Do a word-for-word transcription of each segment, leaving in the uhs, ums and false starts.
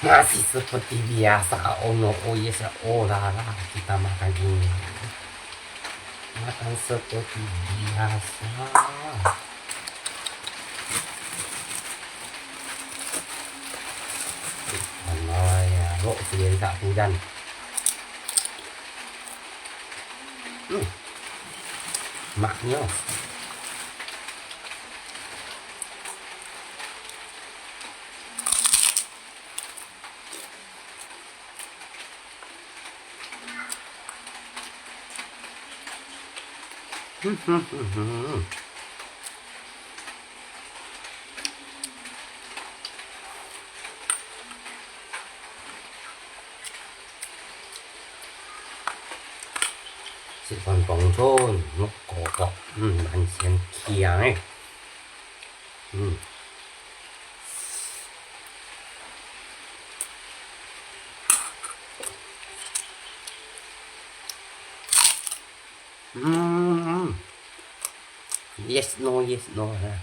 Nasi seperti biasa, oh no, oh yes, oh la la, kita makan ini. Makan seperti biasa. Ano ya, lo sila tak hujan. Hmm. Maknya. Sipon pongchon, nok kokok, hmm, mansian kiang eh. Hmm. Hmm. Yes, no, yes, no, ha.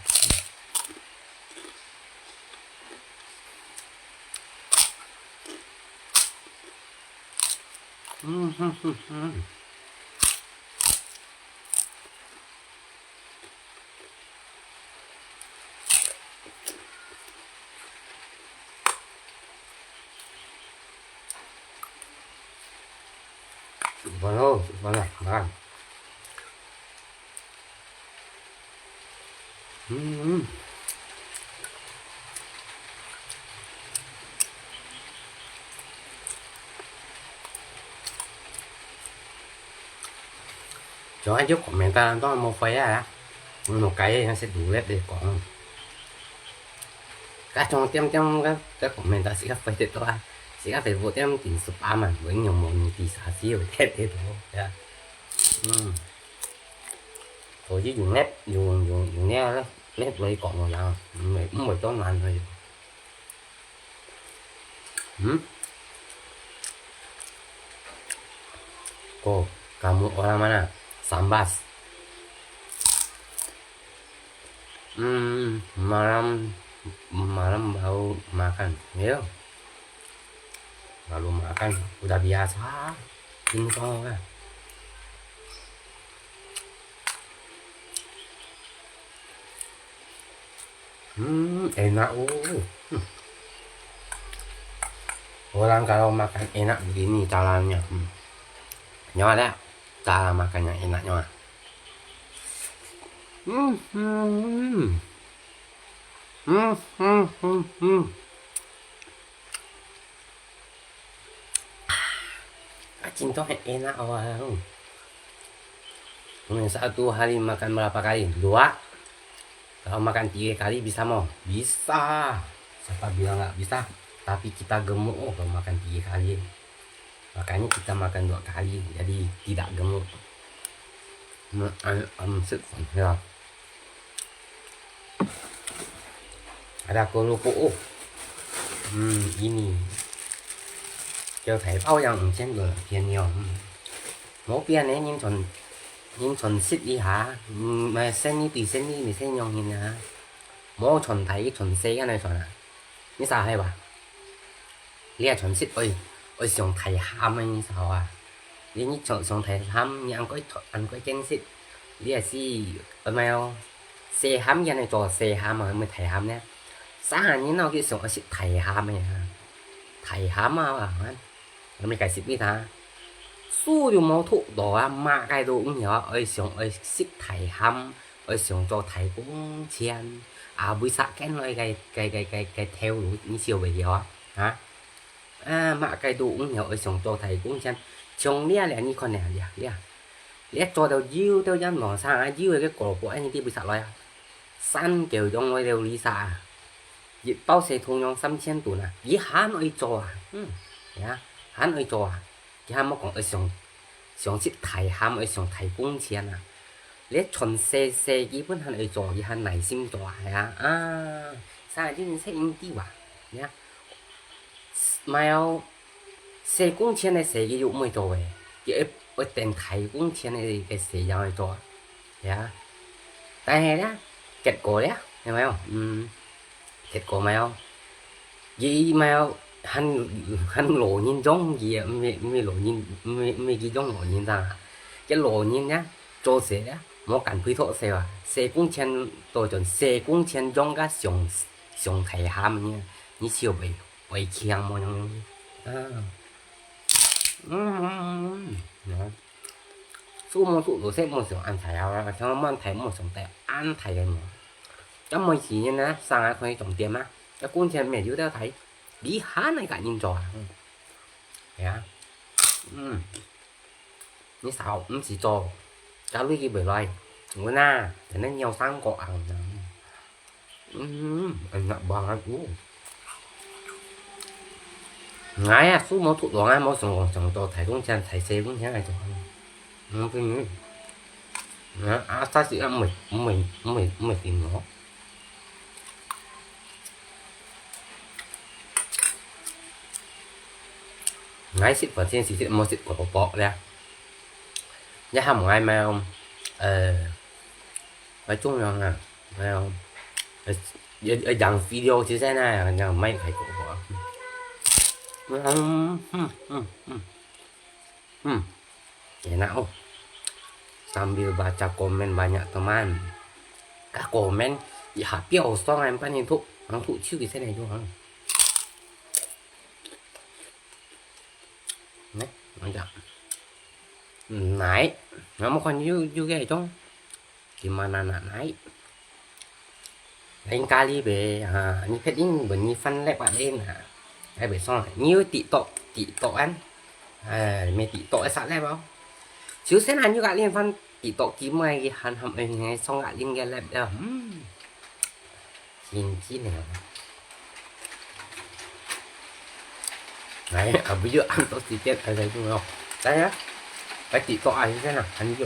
Hmm, hmm, hmm, hmm. Sipon lo, sipon lo, makan. Hmm. Chong ai chuk comment ta tong mo fai a. Mo kai yang se du lep de kong. Ka chong tiam tiam ka ka comment ta si ka fai de to a. Si ka fai bu tiam tin su pa man, bu nyong mo ni ti sa si yo te de to ya. Hmm. Thôi chứ dùng nếp, dùng, dùng, dùng nếp, nếp lấy cọ một lần, mày cũng mày tốn ngàn thôi. Hmm? Ko, kamu orang mana? Sambas. Hmm, malam, malam baru makan. Ya. Baru makan, udah biasa. Ini kau kan. Hmm, enak, oh. Hmm. Orang kalau makan enak begini caranya. Hmm. Nyawa tak? Cara makan yang enaknya. Hmm, hmm, hmm. Hmm, hmm, hmm, hmm. Ah, cinta enak orang. Satu hari makan berapa kali? Dua. Kalau makan tiga kali bisa mo? Bisa. Siapa bilang nggak bisa? Tapi kita gemuk oh, kalau makan tiga kali. Makanya kita makan dua kali, jadi tidak gemuk. Hmm, ăn, ăn sứt phần heo. Ada kerupuk oh. Hmm, ini. Kêu thầy bao yang 五千个便宜哦。Hmm. Mô pian nè, nhìn chọn, nhìn chọn sứt đi hả? Hmm, mà sen đi tùy sen đi, mình sen nhong hin hả? Mô chọn thầy, chọn xe cái này chọn à? Như sao hay bà? 你愛全食，愛，愛上大喊个意思吼啊。你，你上，上大喊，你恁過，恁過見識，你也是，毋係哦，細喊，你安尼做細喊啊，毋係大喊呢。生下你哪有去想愛食大喊个啊？大喊啊，啊，你解釋俾佢聽。書又無讀到啊，麼个都毋曉啊，愛想愛食大喊，愛想做大工錢，啊，為啥見來个，个，个，个，个頭路，你曉袂曉啊？啊？ 啊，麼个都毋曉，愛想做大工錢。像這咧，你看咧，這，這，這做到有到這樣咯，生啊，有个个果果，恁樣知為啥來啊？三九用來料理啥啊？一包細桶用三千多呢，佢還愛做啊，嗯，呀，還愛做啊，佢還莫講愛想，想食大喊，愛想大工錢啊。這全世世基本還愛做，佢還耐心做啊，係啊，啊，生啊，你認識因知哇，呀。 毋係哦，細工錢个事佢又毋會做个，佢愛，愛等大工錢个，个事正會做，係啊。但係咧，結果咧，有無有？嗯，結果無有，佢無有，還，還老人樣个，毋係，毋係老人，毋係，毋係佢樣老人咋。該老人呢，做事呢，無揀配套勢啊，細工錢到轉細工錢樣个上，上大下呢，你就會，會強無樣啊。嗯，嗯，嗯，嗯。 樹無樹，老細無想恁大啊，像滿大無想大，恁大个無。該每時呢，生啊可以種點啊，該工錢乜有得大，你還哪个人做啊？嗯。係啊，嗯，你少毋使做，該鐳佢袂來，我那，等下尿生个啊。嗯，enak banget，uh。𠊎啊，樹無樹，𠊎啊，無想講想到大工錢、大細工錢來做。嗯，真个。啊，啊，但是啊，毋會，毋會，毋會，毋會定哦。𠊎食飯先食，無食薄薄咧。你還毋愛買，呃，愛中央啊？ 哎呀，呃，呃，呃，yang video就在那，yang main kayak gitu. Hmm, hmm, hmm, hmm. Hmm. Enak oh. Sambil baca komen banyak teman. Ka komen, iha piao song em pan itu, ang tu ciu di sana itu, ha. Nè, mantap. Naik. Ngắm một con you, you cái trống. Gimana nak naik? Lain kali bé, ha, ni phết in bơ ni phân lép bạc lên ha. Ai bé song, ni ư TikTok, TikTok ăn. Ai, mê TikTok ai sạ lép bao. Chiu sen han yu gak lin phân TikTok kim ai ki han ham ai ngai song gak lin gak lép bao. Hmm. Chín chín này. Đấy, ở ví dụ ăn tô xì tiết ở đây đúng không? Đấy á. Cái chị có ai thế nào? Ăn ví dụ.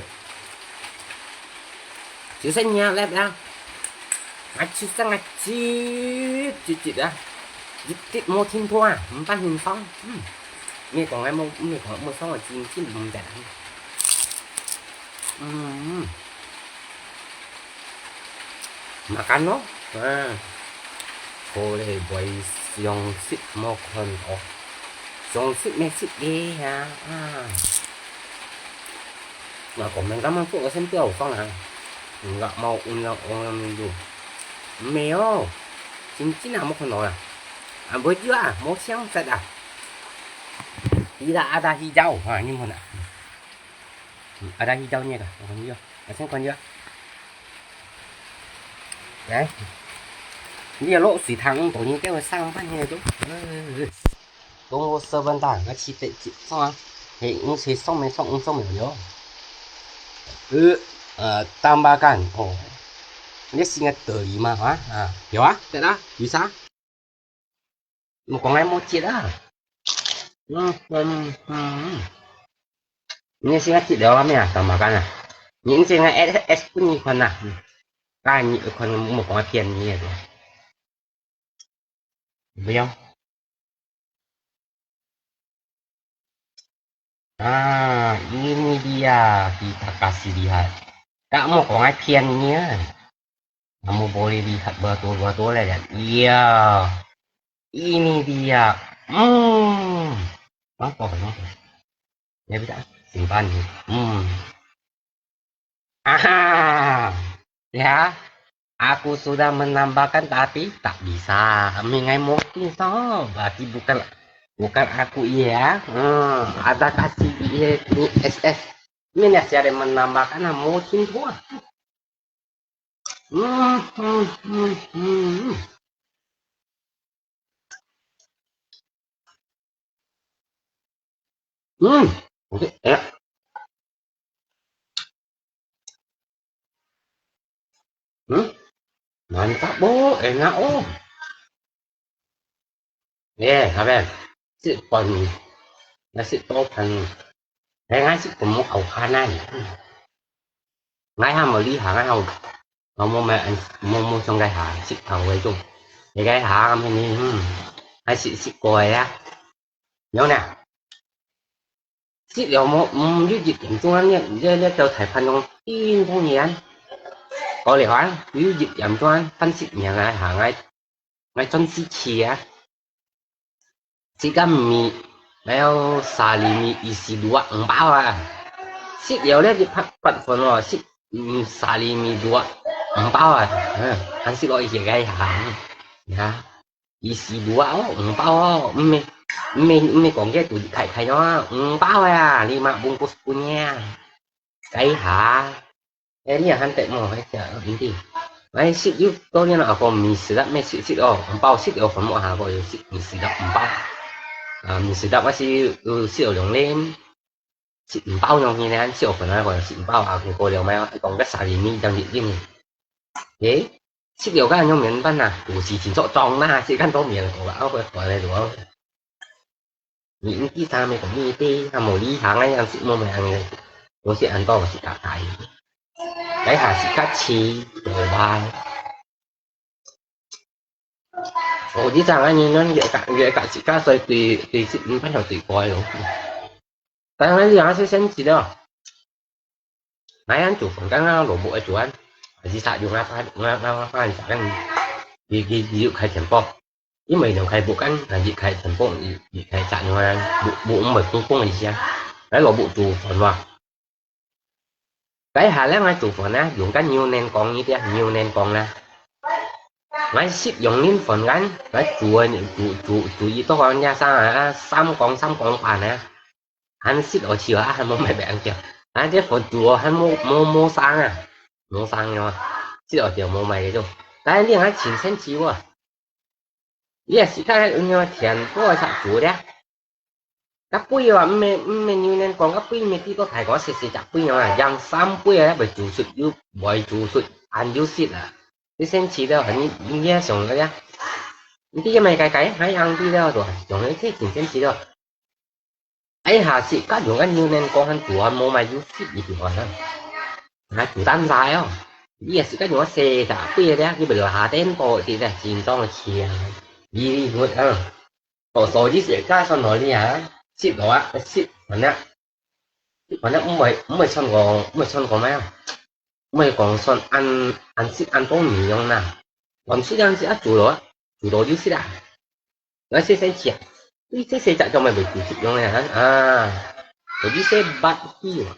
Chứ sẽ nhà lép á. Ngài chứ sẽ ngài chít, chít, chít á. Chít, chít mua thiên thua à? Không tan hình phong. Hmm. Nghe còn ngài mua, nghe còn mua phong là chín chín không đẹp. Hmm. Makan no? Ha. Boleh buai siang sit makan oh. Siang sit me sit deh ha. Ah. Nah, kau main kamu tu, kau sentuh orang ah. Enggak mau undang orang itu. Meo. Cincin ah, mau kenal ah. Ah, boleh juga ah, mau siang set ah. Tidak ada hijau. Ha, ni mana? Ada hijaunya kah? Bukan hijau. Macam bukan juga. Đấy. Đi lỗ xỉ thẳng tổ nhiên kêu sang phát như chúng. Tunggu sebentar, nggak cipet cip. Song ah. Hei, nggak sih song men song song men yo. Ư, ờ, tambahkan. Ồ. Nggak sih nggak terima, ha? Ah, yo ah, tidak, bisa. Một con em một triệu à? Ừ, ừ, ừ. Nè xin ngài triệu đó mẹ à, tao mà cái nè. Nè xin ngài S S pun ni con nè. Cái ni con một con em tiền ni rồi. Bây giờ. Ah, ini dia, kita kasih lihat. Kamu kong ai phiền nhé. Kamu boleh lihat betul-betul ya. Iya. Ini dia. Hmm. Apa, apa? Ya, bisa. Simpan. Hmm. Aha. Ya. Aku sudah menambahkan tapi tak bisa. Mingai mungkin so. Berarti bukan, bukan aku iya. Hmm. Ada kasih iya ni S S. Ini siapa yang menambahkan? Nah, mungkin tua. Hmm, hmm, hmm, hmm. Hmm, oke, enak. Hmm, mantap, Bu. Enak, oh. Ye, saben. Sit pon. Nasi to pan. Ngai sit pon mo au khanan. Ngai ha mo li ha ngai hau. Mo mo ma mo mo song ngai ha sit tau wei chung. Ngai ha ngam ni hmm. Ngai sit sit koi ya. Nyo na. Sit liao mo, mm, yu jit yam chung an, ye, ye, tau thai phan yong tin phong yan. Ko liao an, yu jit yam chung an, phan sit nyang ai ha ngai, ngai chon sit chi a. 自家米，還有沙拉米一十六啊，五包啊。食了咧，一百八分哦，食，嗯，沙拉米六啊，五包啊，嗯，還食落一些个哈，你看，一十六啊，哦，五包哦，毋係，毋係，毋係講个獨立開開哦，五包啊，lima bungkus punya。 該下，哎，你也還得無？該隻，毋知。哎，食有多年了，ako mie sedap，mie食食哦，五包食有分我下，ako有食mie sedap五包。啊，mie sedap我是有食有兩輪，食五包樣呢，食有分啊，ako有食五包啊，佢過了咩？講个沙拉米當日用。誒，食了个樣面辦啊，有時真作裝啦，食恁多面過啦，我回來了。 你毋知啥物講你知，還無理行啊，樣子無咩樣个，我是恁多是較大，該下是較細，對吧？哦，你知啊，你恁越較越較自家，所以對對，毋捌曉對過咯。當然你還是先知了。 𠊎恁煮飯，剛剛蘿蔔个煮啊，還係殺用啊，翻啊啊翻，佢佢佢又開電鍋，因為用開木炭，還係開電鍋，佢佢開殺用啊，木木毋會空空个意思啊。來蘿蔔煮飯哇，該下咧，𠊎煮飯啊，用个牛奶缸呢啲，牛奶缸啦。𠊎食用恁飯間，𠊎煮啊煮煮煮一到講呀三啊三缸三缸半啊。 還食落去啊，還無買別樣叫。啊，這佛祖哦，還無無無生啊，無生个嘛，食落去無買个種。但係你還真神奇哦，你也是看有那甜多少煮的。該杯啊，毋係毋係牛奶講，該杯毋係幾多大個，細細隻杯啊，樣三杯啊，會煮出有會煮出，還有食啊。你神奇的，你你也想个呀？你這個買該該還樣子了多，想个這真神奇的。 哎，下次該用个牛奶講還煮啊，無買有食一條啊。啊，煮蛋仔哦，你也是該用細隻杯个，佢會落下電鍋个，真正个香，very good啊。哦，所以係該算哪裡啊？食落啊，食，反正，反正毋會毋會算講，毋會算講咩啊？毋會講算恁恁食恁多米樣啦。還食恁食啊，煮落啊，煮落就食啊。 𠊎細細隻啊，你細細隻做麼會煮出樣个啊？啊，有一些bát去啊。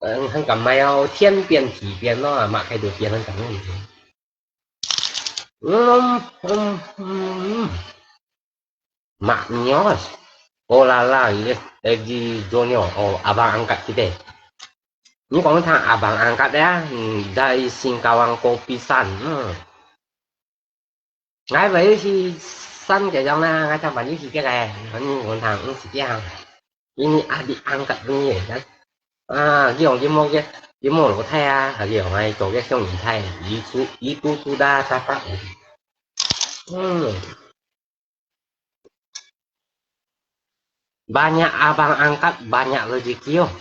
嗯，很感慨哦，天變地變咯，嘛開始變很感慨。嗯嗯嗯，maknyos. Oh la la, ini Eddie Junior, oh abang angkat kita. Ini kong tang abang angkat ya, hmm, dari Singkawang Kopisan. Hmm. 𠊎會去山个樣啦，𠊎聽朋友去个咧，反正我聽毋識講。因為阿弟安格个人，啊，佢用佢某个，佢某老弟啊，還是用來做个鄉人弟，佢住，佢住住啦，大大。嗯。 Banyak abang angkat, banyak rezeki oh.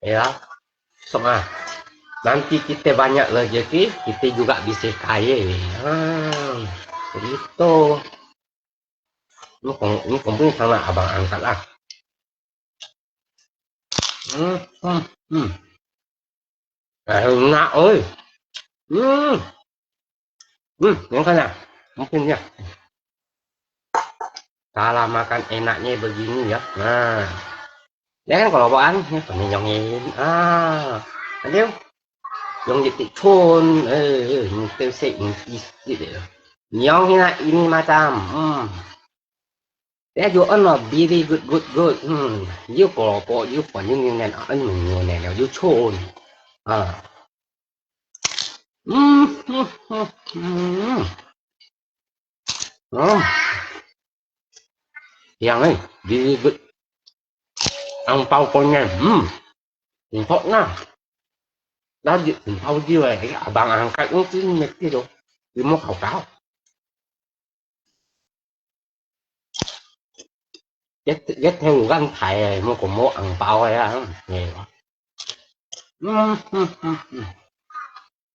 係啊，係嘛？Nanti kita banyak rezeki, kita juga bisa kaya. Ha, begitu. 你講，你講分佢聽啦，abang angkat啦。嗯嗯嗯。 Enak oi. Hmm. Hmm, yang sana. Mungkin ya. Kalau makan enaknya begini ya. Nah. Ya kan kalau bukan, ya, kami nyongin. Ah. Ada. Yang di tichun. Eh, eh, ini tu sih, ini isi dia. Nyongin lah ini macam. Hmm. 這有恁樣very good good good，嗯，有寶寶，有飯，有牛奶，啊，有牛奶了，有菜，啊。嗯，嗯，嗯，嗯。嗯。香欸，very good。紅包過年，嗯，毋錯啦。Lagi紅包dia，哎，abang angkat，嗯，真係幾多，有冇好搞？ 一，一條路咁大，莫講無紅包个啊，係嘛？嗯，嗯，嗯，嗯。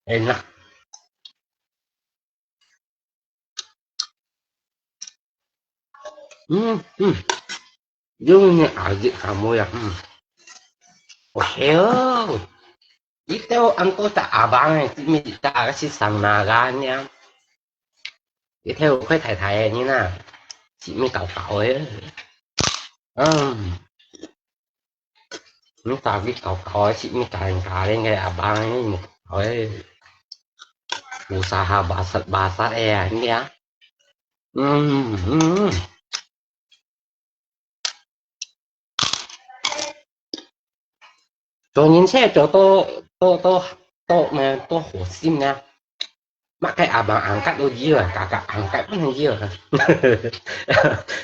Enak。嗯，嗯。Yung ni adik kamu ya, hmm. Oh, hell. Ito ang kota abang eh, si Mita kasi sang naga niya. 一條開大大个人啊，食物搞搞个。嗯，你家己搞搞个，食物搞搞个，阿爸你搞搞个，有啥好巴煞巴煞个啊，你啊？嗯嗯。 做人生做到，到，到，到咩，到好心啊。麼个阿爸阿姆都有啊，家家阿姆毋有啊。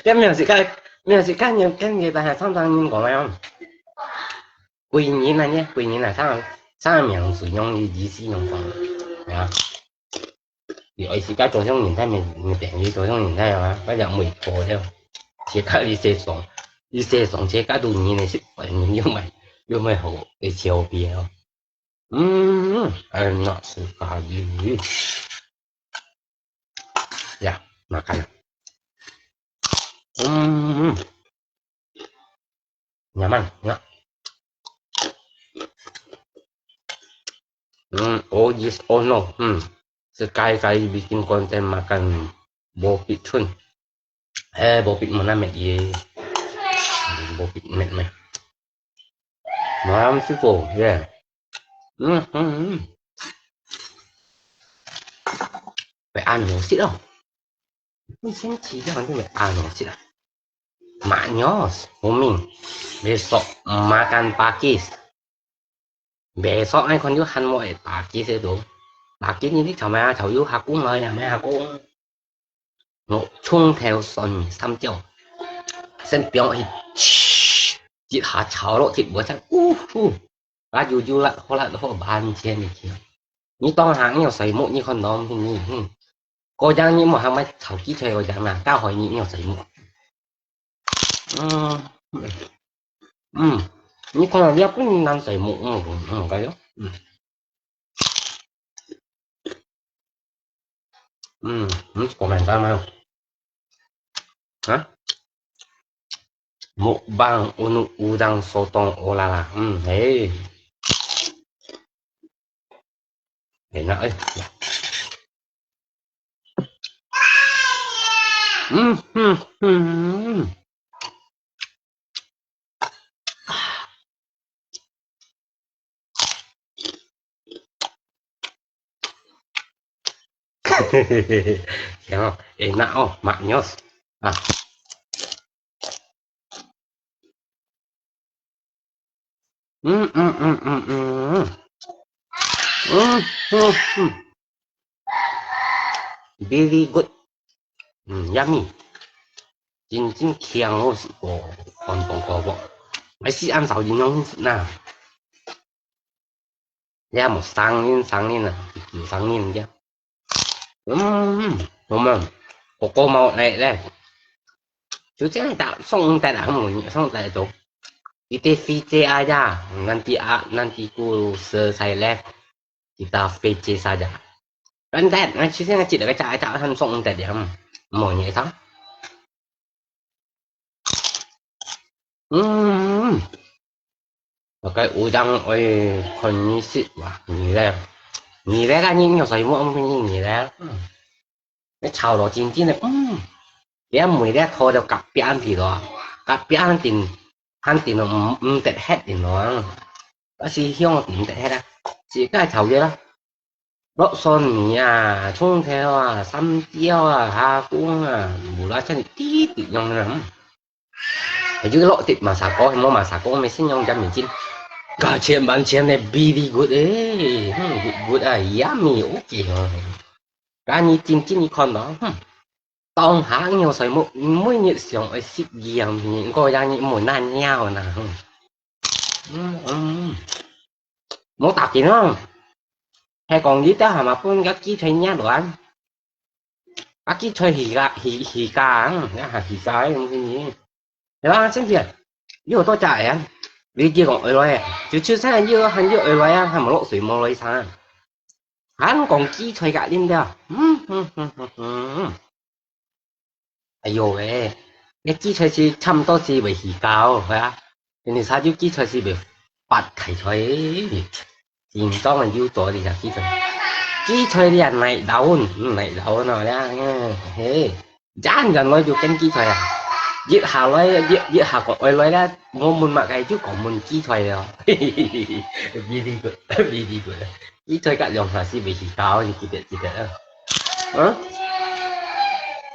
這無時間，無時間，人跟人，但係常常人講啊，貴人啊，呢，貴人啊，上，上名水用，一時用講，啊。 你愛自家做上人才，你，你等於做上人才啊，該就毋會過了。自家一世上，一世上自家都人个食飯，又買，又買好个消費哦。嗯，哎，那是咖哩。Ya, makan. Hmm, nyaman, ya. Hmm, oh yes, oh no. Hmm, sekali-kali bikin konten makan bopit chun. Eh, bopit mana met ye. Hmm, bopit met meh. Malam siko, ya. Hmm, hmm, hmm. Phải ăn một xíu đâu. Ini sih, sih, jangan tu, ah, no, sih. Maknyos, booming. Besok makan pakis. Besok ai kon yu han mo e pakis itu. Pakis ini sama chau yu hakung lah, ya, mai hakung. Ngok chung theo son samjiao. Sen piong hi. Jit ha chau lo jit bo chang. Uh, uh. Ka yu yu lat ho lat ho ban chen ni kiao. Ni tong hang ni yo sai mo ni kon nom ni. Hmm. Ko jang ni mo hang mai chau ki choi ko jang na. Ka hoi ni ni yo sai mo. Hmm. Hmm. Ni kon ya pun nan sai mo. Hmm. Hmm. Ka yo. Hmm. Hmm. Hmm. Ko man ka ma. Hah? Mukbang unu udang sotong olala. Hmm, hei. Enak eh. Hmm, hmm, hmm. Ya, enak oh, maknyos. Ah. Hmm, hmm, hmm, hmm, hmm. Hmm, hmm, hmm. Very good. Hmm, yummy. 真正強好食過，韓國火鍋。還是恁少人用食呐。你有生人，生人啊，有生人个。嗯，我們火鍋冇來咧。就這樣打，送得啊，我們送得走。Kita V C aja, nanti ah, nanti ku selesai live, kita V C saja. Kan that, ngan sisi ngan cik dekat cak cak han song tadi ham. Mo ni sang. Hmm. Pakai udang oi kon ni sit wah ni le. Ni le kan ni ni sai mo ni ni le. Hmm. Cái chảo đó chín chín này, um, cái mùi đấy thôi đâu cặp pian thì đó, cặp pian tin, han tin nó um, um, tết hết tin nó, bác sĩ hiông tin tết hết á, chỉ cái chảo vậy đó, lốc son mì à, chung theo à, sắm chiêu à, ha cũng à, bù lá chân tí tí nhông nè, hm. Yu lok tip masak ko, mo masak ko, mesin yang jam micin. Ka chen ban chen ne very good eh. Hmm, good, good ah, yummy, okay. Ka ni chin chin ni kon da. Hmm. Tong ha ni sai mo, mo ni siang ai sik yang ni, ko yang ni mo na niao na. Hmm. Hmm, hmm. Mo tak kin ah. Hai kong di ta ha ma pun ka ki chai nya luan. Ka ki choi hì gà, hì, hì gà, ngà hà hì gà, yong hì nì. Yà, shen tian, yù tò chà yà. Vì kia kong ơi loi, chiu chiu shen yù, hàn yù ơi loi, hàn mò lok sui mò loi sa. Hàn kong ki choi gà lin da. Hm, hm, hm, hm, hm. Ai yo, eh. Cái ki choi si chăm to si vì hì gà, hả? Cái này sao yù ki choi si vì bát khai choi. Chính tông là yù tò đi hả ki choi. 薺菜這哪兜，嗯，哪兜喏，這，嗯，嘿，人人來就揀薺菜啊。一下來，一，一下講愛來咧，無問麼个，就講問薺菜了。Very good，very good。薺菜甲兩下是袂去搞，你記得，記得啊。嗯？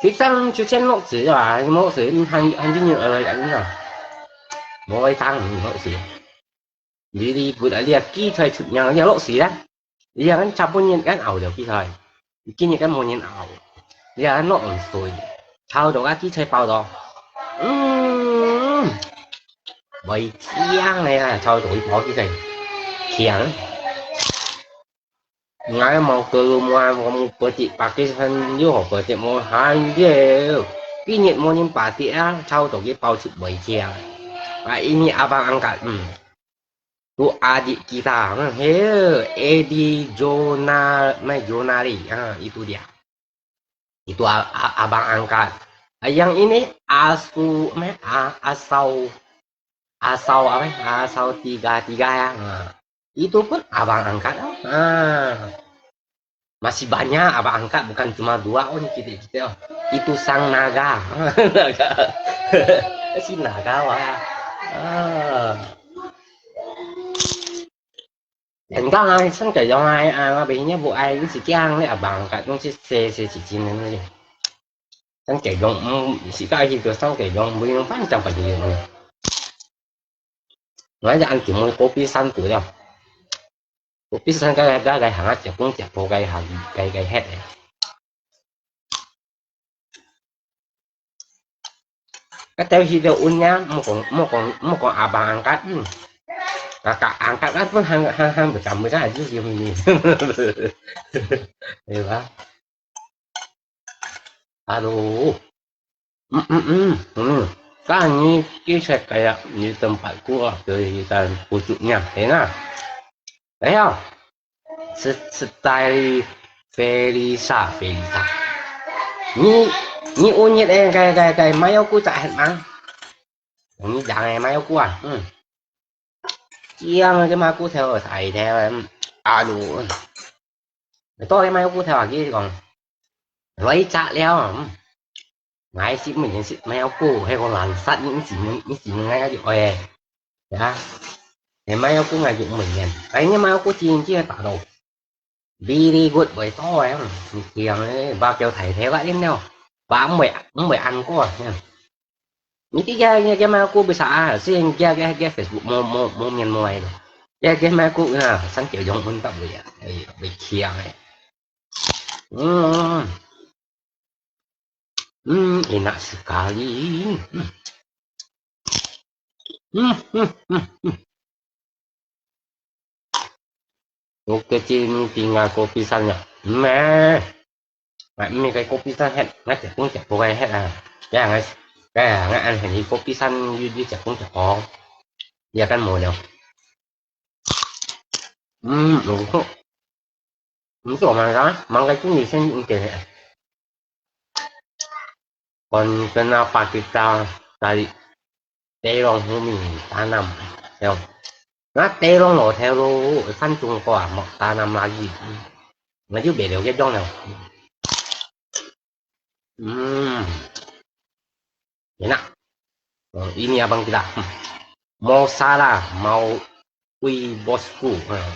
其實就先落水啊，落水，嗯，還，還有人愛來啊，嗯啊。無愛打，嗯，落水。Very good啊，你啊，薺菜出名，你啊，落水啊。你啊，差不多人敢熬了薺菜，今日敢無人熬。你啊，落水，炒到啊，薺菜包到。嗯，袂香个啊，炒到一包薺菜，香。 Ngai mau ke rumah, kamu petik pakis han yo, petik mo han yo. Kinyit mo nin patik ah, chau to ki pau chip boi chia. Ah, ini abang angkat, hmm. Tu adik kita, hmm, he, Eddie Jonah, mai Jonah Lee, ha, itu dia. Itu a-, a-, abang angkat. Ah, yang ini Asu, mai, a-, Asau. Asau apa? Asau tiga-tiga ya. Ha. Itu pun abang angkat. Ha. Masih banyak abang angkat, bukan cuma dua oh, ni kita-kita oh. Itu sang naga. Naga. Si naga wah. Ah. Yang dah lah, sang ke yang ai, ah, apa ini bu ai, si kiang le abang angkat, nung si se, se si chin le. Sang ke yang, mm, si ka hi tu sang ke yang, bu yang pan chang pan yang. Ngai ya an kim mo kopi san tu ya. Kopi san ka, ka, ka hang a, jak kung jak po ka hang, ka, ka het ya. Ka teo hi teo un ya, mo kong, mo kong, mo kong abang angkat, hmm. Kakak angkat kan pun hang, hang, hang, bekam, bekam, aja sih ini. Ya, ba? Aduh. Hmm, hmm, hmm, hmm. Kan ni kisah kayak di tempatku ah, kehidupan pucuknya, enak. Eh, ya. Style Felisa, Felisa. Ni, ni unyit eh, kai, kai, kai, mayo ku tak het mang. Ni jang eh, mayo ku ah. Hmm. Chiang ke ma ku theo thai theo, hmm. Aduh. Betul ke mayo ku theo lagi kong. Loi chak liao, hmm. Ngai sit mui nyen sit mayo ku, he kong lan sat ni, ni sit mui, ni sit mui ngai ka di oi. Ya. He mayo ku ngai di mui nyen. Ai ni mayo ku chin chin ta do. Very good, boi to eh. Ni kiang eh, ba kêu thai theo ka in neo. Ba mui, mui an ko. Ni ti ya, ya, ya mayo ku bisa ah, si ya, ya, ya Facebook mo, mo, mo mien mo ai do. Ya, ya mayo ku na, sang kêu yong un ta bui ya. Ai, bui kiang eh. Hmm. Hmm, enak sekali. Hmm. Hmm, hmm, hmm, hmm. Oke, cik, tinggal kopi san ya. Meh. Ngai mi kai kopi san het, ngai cek pun cek po kai het ah. Ya, ngai, ya, ngai an hen hi kopi san yu yu cek pun cek po. Ya kan mo liao. Hmm, lung kok. Ntu mangga, mangga tu ni sen ing ke. Kon kena pakita tadi terong humi tanam. Yo. Na terong lo theo lo san chung ko ah, mo tanam lagi. Ngai ju beliau ke dong lo. Hmm. Enak. Oh, ini abang kita. Hmm. Mau salah, mau kui bosku. Hmm.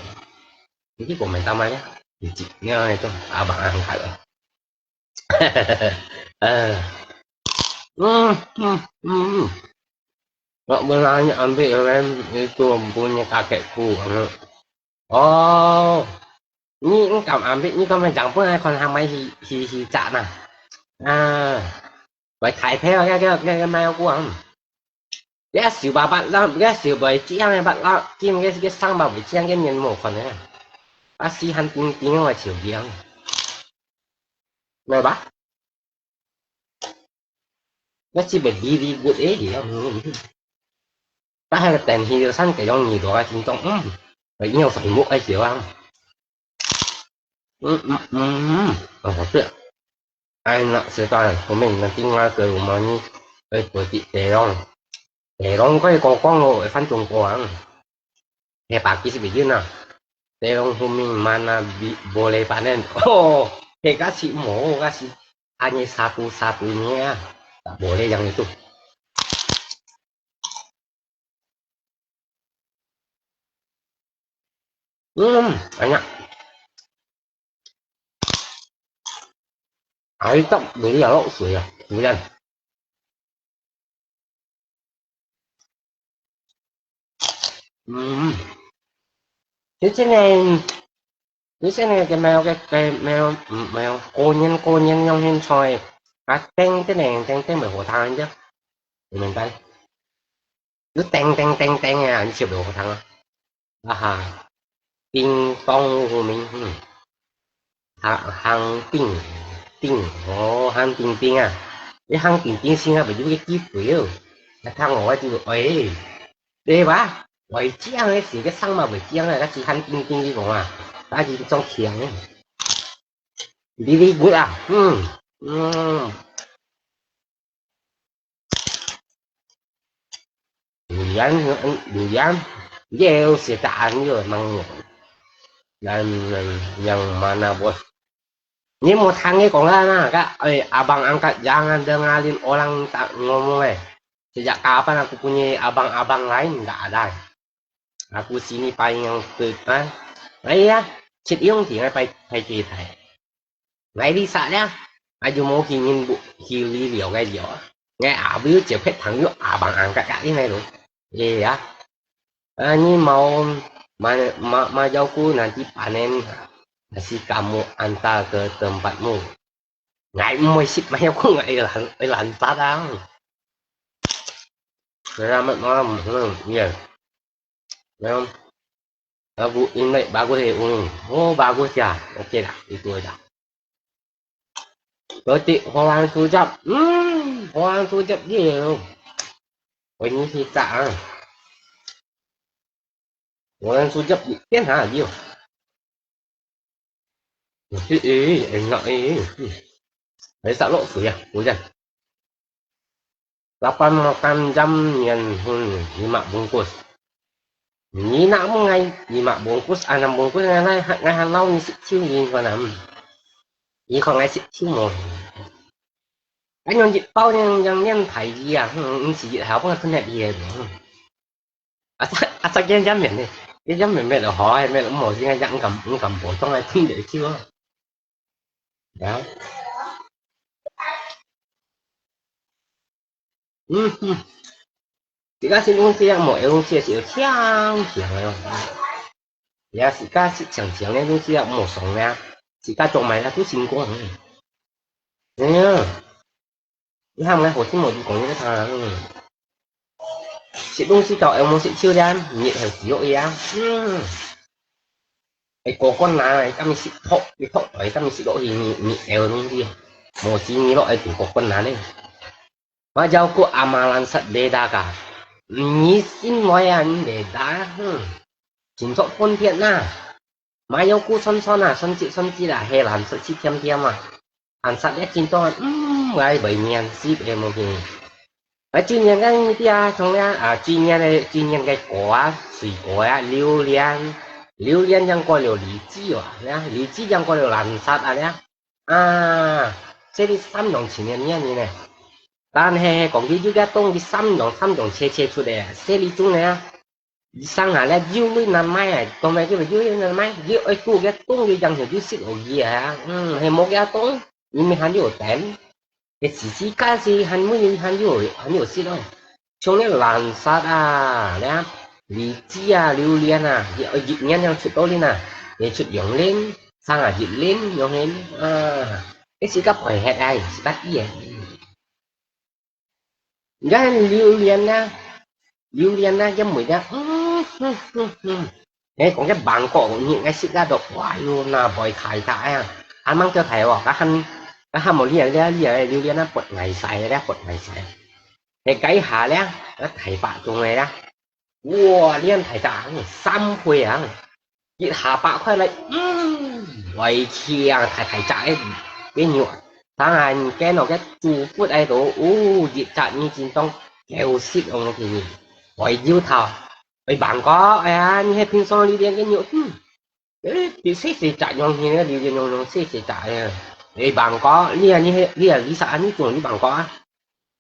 Ini komen tamanya. Cicitnya itu abang angkat. Eh. Hmm, hmm, hmm. Nggak berani ambil rem itu punya kakekku. Oh. Ni engkau ambil ni kau macam pun ai kon hamai hi hi hi cak nah. Ah. Bai thai theo ya ya ya ya mai kuang. Ya siu ba bat la, ya siu bai chiang ya bat la, kim ya ya sang ba bai chiang ya nyen mo kon ya. A si han ting ting wa chiu liang. Mai ba? Ya si bai di di gut eh ya. Ta hai ten hi san ke yong ni do ai ting tong. Hmm. Bai ni phải muk ai chiu ang. Hmm hmm hmm. Oh, hot. Ai nak sekarang, komen nanti ngai ke rumah ni, eh, petik terong. Terong kau kau kau lo, eh, fan chung kuang. He pakis bijin ah. Terong huming mana bi-, boleh panen. Oh, he kasi mo, kasi hanya satu-satunya. Tak boleh yang itu. Hmm, banyak. Air tak boleh ya, lok sui ya. Kemudian. Hmm. 就真个，就真个个貓个个貓，嗯，貓，過年過年用现在，啊，叮叮叮叮叮袂好聽个，你明白？就叮叮叮叮啊，你就袂好聽啊。啊哈，叮咚无名，嗯，行行叮叮，哦，行叮叮啊，你行叮叮先啊，袂有个机会哦。那看我就，哎，对吧？ 會驚个時，个生嘛會驚啊，該只喊叮叮个講啊，該只種強个。Very good啊，嗯，嗯。Durian, durian, dia sedap juga mang. Dan yang mana bos? Ni mau tanya kong lah na, kak, eh, abang angkat jangan dengarin orang tak ngomong eh. Sejak kapan aku punya abang-abang lain? Nggak ada. Aku sini paling yang depan. Ai ya, cit yung ti ngai pai pai cit tai. Ngai di sa ya. Aju mau hingin bu hili liao ngai liao. Ngai abu yu jepet thang yu abang angkat kak ini lo. Iya. Ani mau ma ma ma jauh ku nanti panen nasi kamu antar ke tempatmu. Ngai mui sit mai aku ngai lan lan ta dang. Selamat malam. Hmm, iya. Yang aku ini bagus eh, hmm. Oh, bagus ya. Oke lah, itu aja. Berarti orang sujab. Hmm, orang sujab dia. Oh, ini kita ah. Orang sujab dia ha dia. Nasi eh, enak eh. Hmm. Ai sa lok sui ah, hujan. Lapan makan jam nian hun lima bungkus. Ni nak mu ngai lima bungkus, anam bungkus ngai ngai ngai han lau ni sik ciu ni kau nam. Ni kau ngai sik ciu mo. Kan yang jit pau yang yang nian thai ji ah, hmm, si jit hau pun kan net ye. Hmm. Asa asa kian jam mian ni. Kian jam mian mian lo hoi mian lo mo sing jam ngam ngam bo tong ai ting de kiu. Ya. Hmm. Hmm. Sika sing kong sia mo e kong sia sia chiang chiang lo. Ya sika si chiang chiang le kong sia mo song ya. Sika chok mai la tu sing kong. Ya. 你喊𠊎好心無意講這個他，嗯。食東西到有無食手咧，你係食肉呀，嗯。係過乾啦，今日食托，你托，今日食落去，你你有東西，無食你落去過乾啦呢。Majaku amalan sat beda ka，你信我呀，你beda，嗯。 Cintok pun thiat na. Mayo ku son son na, son cik son cik la, he lan sat cik thiam thiam a. An sat liat cintok, hmm, ngai bai nian sip he mo he. Ngai cik nian kan ni tia, chong lia, a, cik nian he, cik nian ke kua, sui kua, liu lian. Liu lian yang kua liu li ci wa, lia, li ci yang kua liu lan sat a lia. A, se li sam yong cik nian nian ni ne. 但係講佢有个東西三樣三樣切切出來，細粒種个啊，生下來有類難買啊，當然就有類難買，有愛做个東西樣樣就食落去啊，嗯，係無个東，你咪還有等，个時時間是還沒有還有還有食咯，像那藍色啊，那荔枝啊，榴槤啊，一一年樣出到呢啊，你出兩輪，生下一輪，兩輪啊，一時間排核啊，一時間啲啊。 你看榴槤啊，榴槤啊，一味啊，嗯哼哼哼。哎，講个芒果，你愛食啊都，哇喲，那會大大啊，還吂叫大哦，該還該還無你啊，你啊，你啊，榴槤啊，發呆晒咧，發呆晒。哎，該下咧，該大把種个啦。 哇，恁大隻，三歲啊！一下爬開來，嗯，來強大大隻个，个肉，當然見到个豬骨个都，哦，一隻你真當狗食哦，佢，會搖頭，會bangkok，哎呀，你係平常榴槤个肉，嗯。誒，細細隻樣形个，榴槤樣樣細細隻个。誒，芒果，你啊，你係，你啊，你識啊，你種你芒果啊？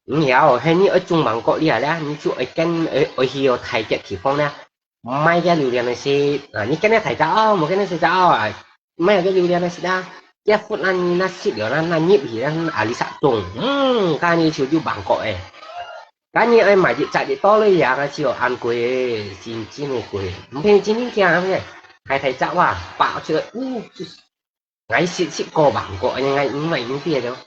毋曉，係你愛種芒果，你啊咧，你就愛揀，愛，愛去到大隻地方咧，買个榴槤來食。啊，你揀个大隻哦，無揀个細隻哦，啊，買个榴槤來食啊。這核啊，你那食了，那，那入去，那，那阿里煞種，嗯，該你就有芒果誒。 該你愛買一隻一多个呀，該就恁貴，真真个貴。毋係真真正个，大大隻哇，爆出來，嗚，𠊎食，食過芒果，𠊎，𠊎毋買毋知了。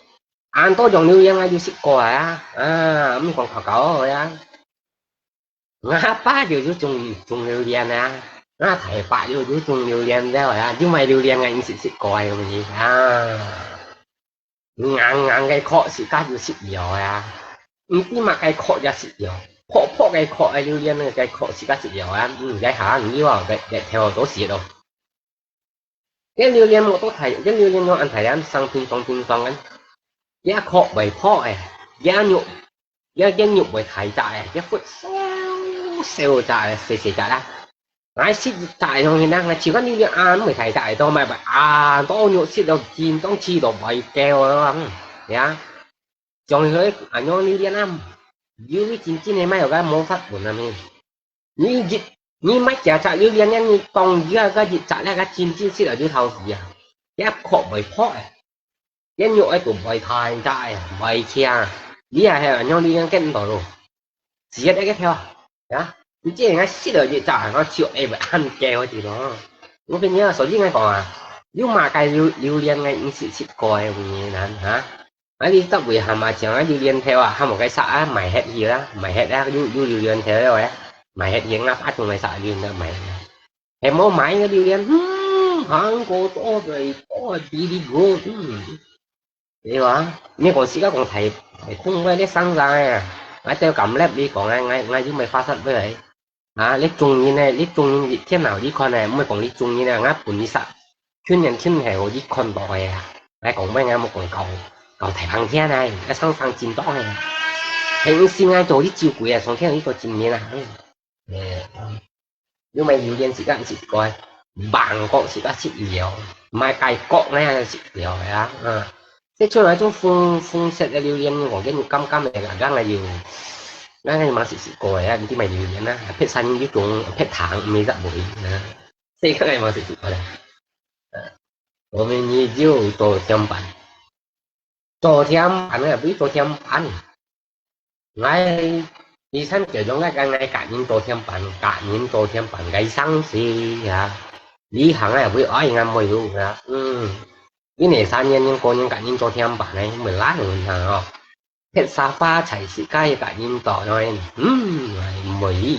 恁多種榴槤，𠊎就食過啊，啊，毋講搞搞个啊。𠊎阿爸就，就種，種榴槤啊，𠊎大伯就，就種榴槤了啊，就買榴槤，𠊎毋食，食過个東西啊。 硬硬个殼自家就食了啊，毋知麼个殼也食了，薄薄个殼个榴槤个殼自家食了啊，嗯，該下毋要啊，該，該頭都死咯。該榴槤無多大，該榴槤用恁大粒，生叮噹叮噹个，該殼會破个，該肉，該，該肉會大隻个，該核小小隻个，細細隻啦。 𠊎食一隻个東西呢，𠊎就講你个啊，毋係大隻个，都買買啊，都肉食到緊張，食到會噭啊，嗯，呀，像佢恁樣榴槤啊，有个真正个買个無法度啊咩？你一，你買幾隻榴槤呢？你當一个一隻那个真正食了就透死啊，一殼會破个。 一肉愛都會大隻个，會輕，你也係恁樣你樣見到咯。只一个條啊，呀，你這人食了一隻，𠊎就會會恁噭个咯。我跟你講，所以𠊎講啊，有麼个榴，榴槤个，你食，食過个有呢，哈？啊，你十位蛤蟆醬啊，榴槤頭啊，還無个殺啊，賣忒去啦，賣忒啦，有，有榴槤頭了誒，賣忒去，𠊎發中个殺榴槤頭賣。 係無買个榴槤，嗯，還過多个，多个比你good，嗯。對啊，你講自家講大，大空个，你生晒啊，𠊎兜敢粒你講啊，𠊎，𠊎又毋係發煞个，啊，你中人呢，你中人一天啊，你看呢，毋係講你中人啊，𠊎分你殺，全年全係我你看到个啊，𠊎講咩，𠊎莫講搞，搞大風天啊，𠊎生生真多个，係毋係𠊎做你照顧啊，上天有一個真面啊，嗯。 誒，嗯，因為榴槤自家食過，芒果自家食了，買該角呢食了呀，啊。這出來種紅，紅色个榴槤，我跟你感覺个，剛剛有，剛剛有食，食過呀，你買榴槤啊，別山有種，別糖，毋係十位啊。這個𠊎有食，食過啦。啊，我們也有做甜粄。 做甜粄啊，會做甜粄。𠊎以前就用該个，𠊎个人做甜粄，个人做甜粄，个生死啊。旅行啊，會愛𠊎妹有啊，嗯。因為三年人個人个人做甜粄呢，毋會懶人啊哦。別沙發才係个个人做呢，嗯，毋會。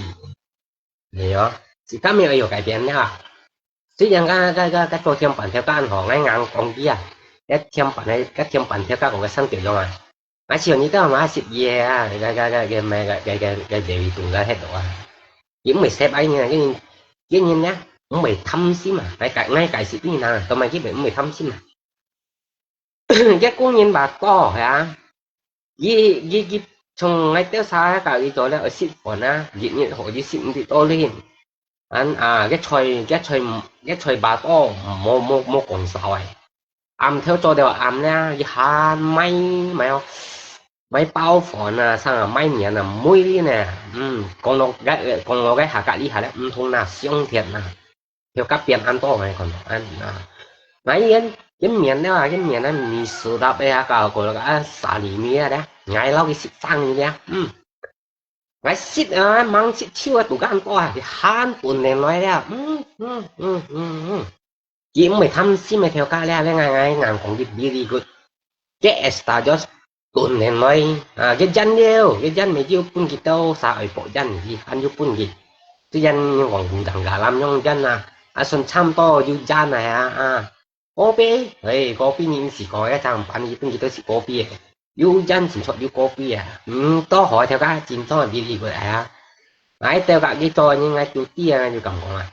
係哦，自家乜愛有改變呀。雖然个，个，个，个做甜粄頭家恁好，𠊎硬講佢啊，个甜粄个，个甜粄頭家講个生意樣啊。𠊎想你兜嘛食嘢啊，个，个，个，个，个，个，个，个，个，个，个，个，个，个，个，个，佢毋會食啊，佢人，佢人，佢人呢，毋會貪心啊，𠊎解，𠊎解釋你啦，做麼个佢毋會貪心啊。 一個人話多係啊，佢，佢，佢從𠊎兜儕个佢做了食飯啊，日日好佢食毋知多哩。恁啊，个菜，个菜，个菜話多，無，無，無講少誒。暗頭做到暗了，佢還買，買哦，買包飯啊，啥啊，買麵啊，每日呢，嗯，講到个，講到个下个厲害了，毋同啦，上天啦。 條街邊恁多个看到，恁啊。𠊎一，一面了啊，一面啊，你食到被啊，搞過了啊，沙里面啊，𠊎摎佢食生意啊，嗯。𠊎食啊，吂食手啊，肚乾多啊，佢還分人來了，嗯，嗯，嗯，嗯，嗯。佢毋會貪心个頭家了，𠊎，𠊎，𠊎硬講佢very good。Get extra just 燉lên來，啊，佢煎了，佢煎咪就分佢兜儕愛薄煎，佢還有分佢。雖然你講古當个南洋煎啊，啊，算差毋多有煎啊，啊，kopi，誒，kopi你毋係講个，正版佢分佢兜係kopi个，有煎先出有kopi啊，嗯，都好條个，真多人理佢个啊。𠊎兜个佢做人，𠊎就知啊，𠊎就敢講啊。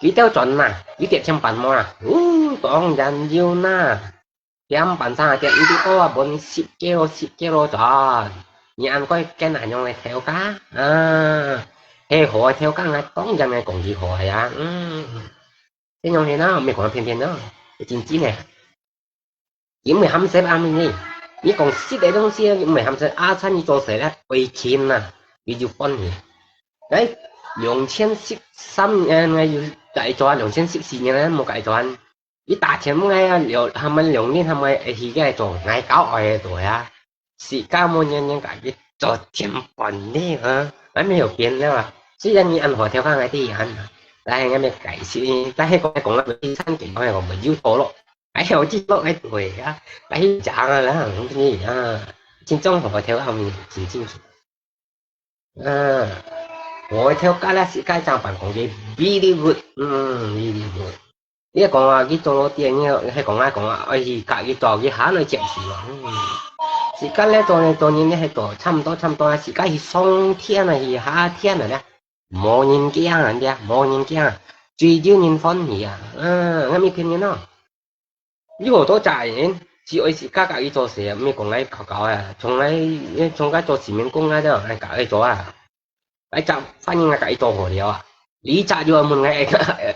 佢兜轉啊，佢跌千萬無啊，哦，當然有啦。 點半生啊，點毋知多啊，分十kilo、十kilo轉。你恁該揀恁樣个頭家啊，係好个頭家啊，當然个講佢好个啊，嗯。這樣係啦，毋係講騙騙啦，係真真个。佢毋會喊食啊，你，你講食个東西，佢毋會喊食，啊，趁你做事咧，愛錢啊，佢就分你。哎，兩千十三年，𠊎有改做啊，兩千十四年咧，無改做啊。你打錢問𠊎啊，兩，他們兩年他們會去該做，𠊎搞愛个做呀。自家無年年家己做天分呢，啊，還沒有變了啊。雖然你安好條講𠊎知安，但係𠊎沒改善，但係講講啊，第三件講講有錯咯，還有記錄个對啊，還有講啊啦，你啊，真正好條講，真正。啊，𠊎條家啦，自家正辦公个very good，嗯，very good。你講啊，佢做老弟，你係講啊講啊，愛去教佢做，佢還愛接受啊。嗯，自家咧做呢，做人咧係做差毋多差毋多啊，自家去上天啊，去下天啊咧，無人驚啊，對啊，無人驚啊，最少人歡喜啊。嗯，𠊎毋騙人咯。有好多隻人，只愛自家家己做事，毋係講𠊎搞搞啊，從來，從該做市民工啊，都愛家己做啊。 來找，反正𠊎家己做好了啊。你早就問𠊎愛，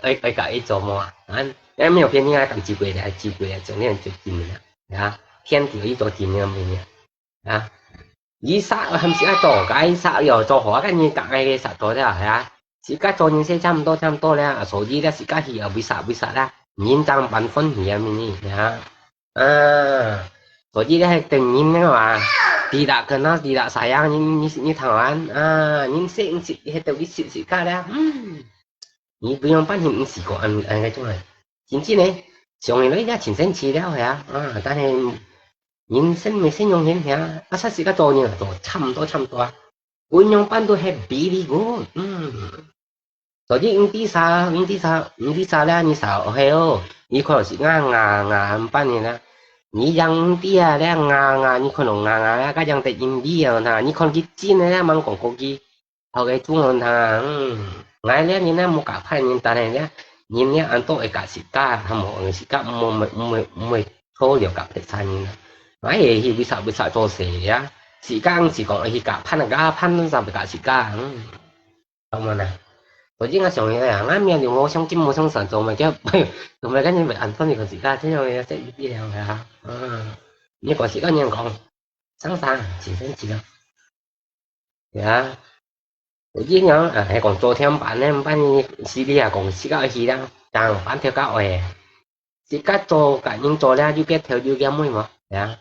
愛，愛家己做麼啊？啊，𠊎沒有騙你啊，講幾句咧，幾句咧，整天就聽你啊，啊，天地一做聽你啊，啊，你啥還是愛做，該啥要做好，該你講愛个啥做了，啊，自家做人生差毋多，差毋多了，所以咧，自家去啊，為啥，為啥啦？人正辦分你啊，你，啊。 啊，所以咧，係等人个話，tidak kenal tidak sayang，你，你，你聽完啊，人識毋識，係到你識識家咧，嗯，你毋用扮你毋識過，恁，恁个種啊，真正个，想起來也真生趣了，係啊，啊，但係人生毋係用現係啊，啊，實實个做人啊，做差毋多，差毋多啊，毋用扮到係比比个，嗯。 所以毋知啥，毋知啥，毋知啥咧，你啥係哦？你看是𠊎，𠊎，𠊎，毋辦呢啦。你樣毋知啊，咧，𠊎，𠊎，你看到𠊎，𠊎，該樣得人知啊，那，你看佢真个咧，吂講過佢，後个中文他，嗯，𠊎咧，人咧，無教歹人，但係咧，人咧，恁多會教自家，他無自家，毋會，毋會，毋會，毋會錯了教別儕人啊。𠊎係去為啥，為啥做事啊？自家毋係講去教別人，教別人，啥會教自家，嗯。 好無呢？所以𠊎想起來啊，𠊎命裡無想金無想神，做麼个，做麼个你會安分你个自家，這樣个，這一定了啊。嗯，你講自家人講，生生，真生氣啊。對啊，所以呢，啊，係講做天板呢，毋辦你死你啊，講自家去啦，當板條家愛。自家做，甲人做了，有个頭有个尾嘛，對啊。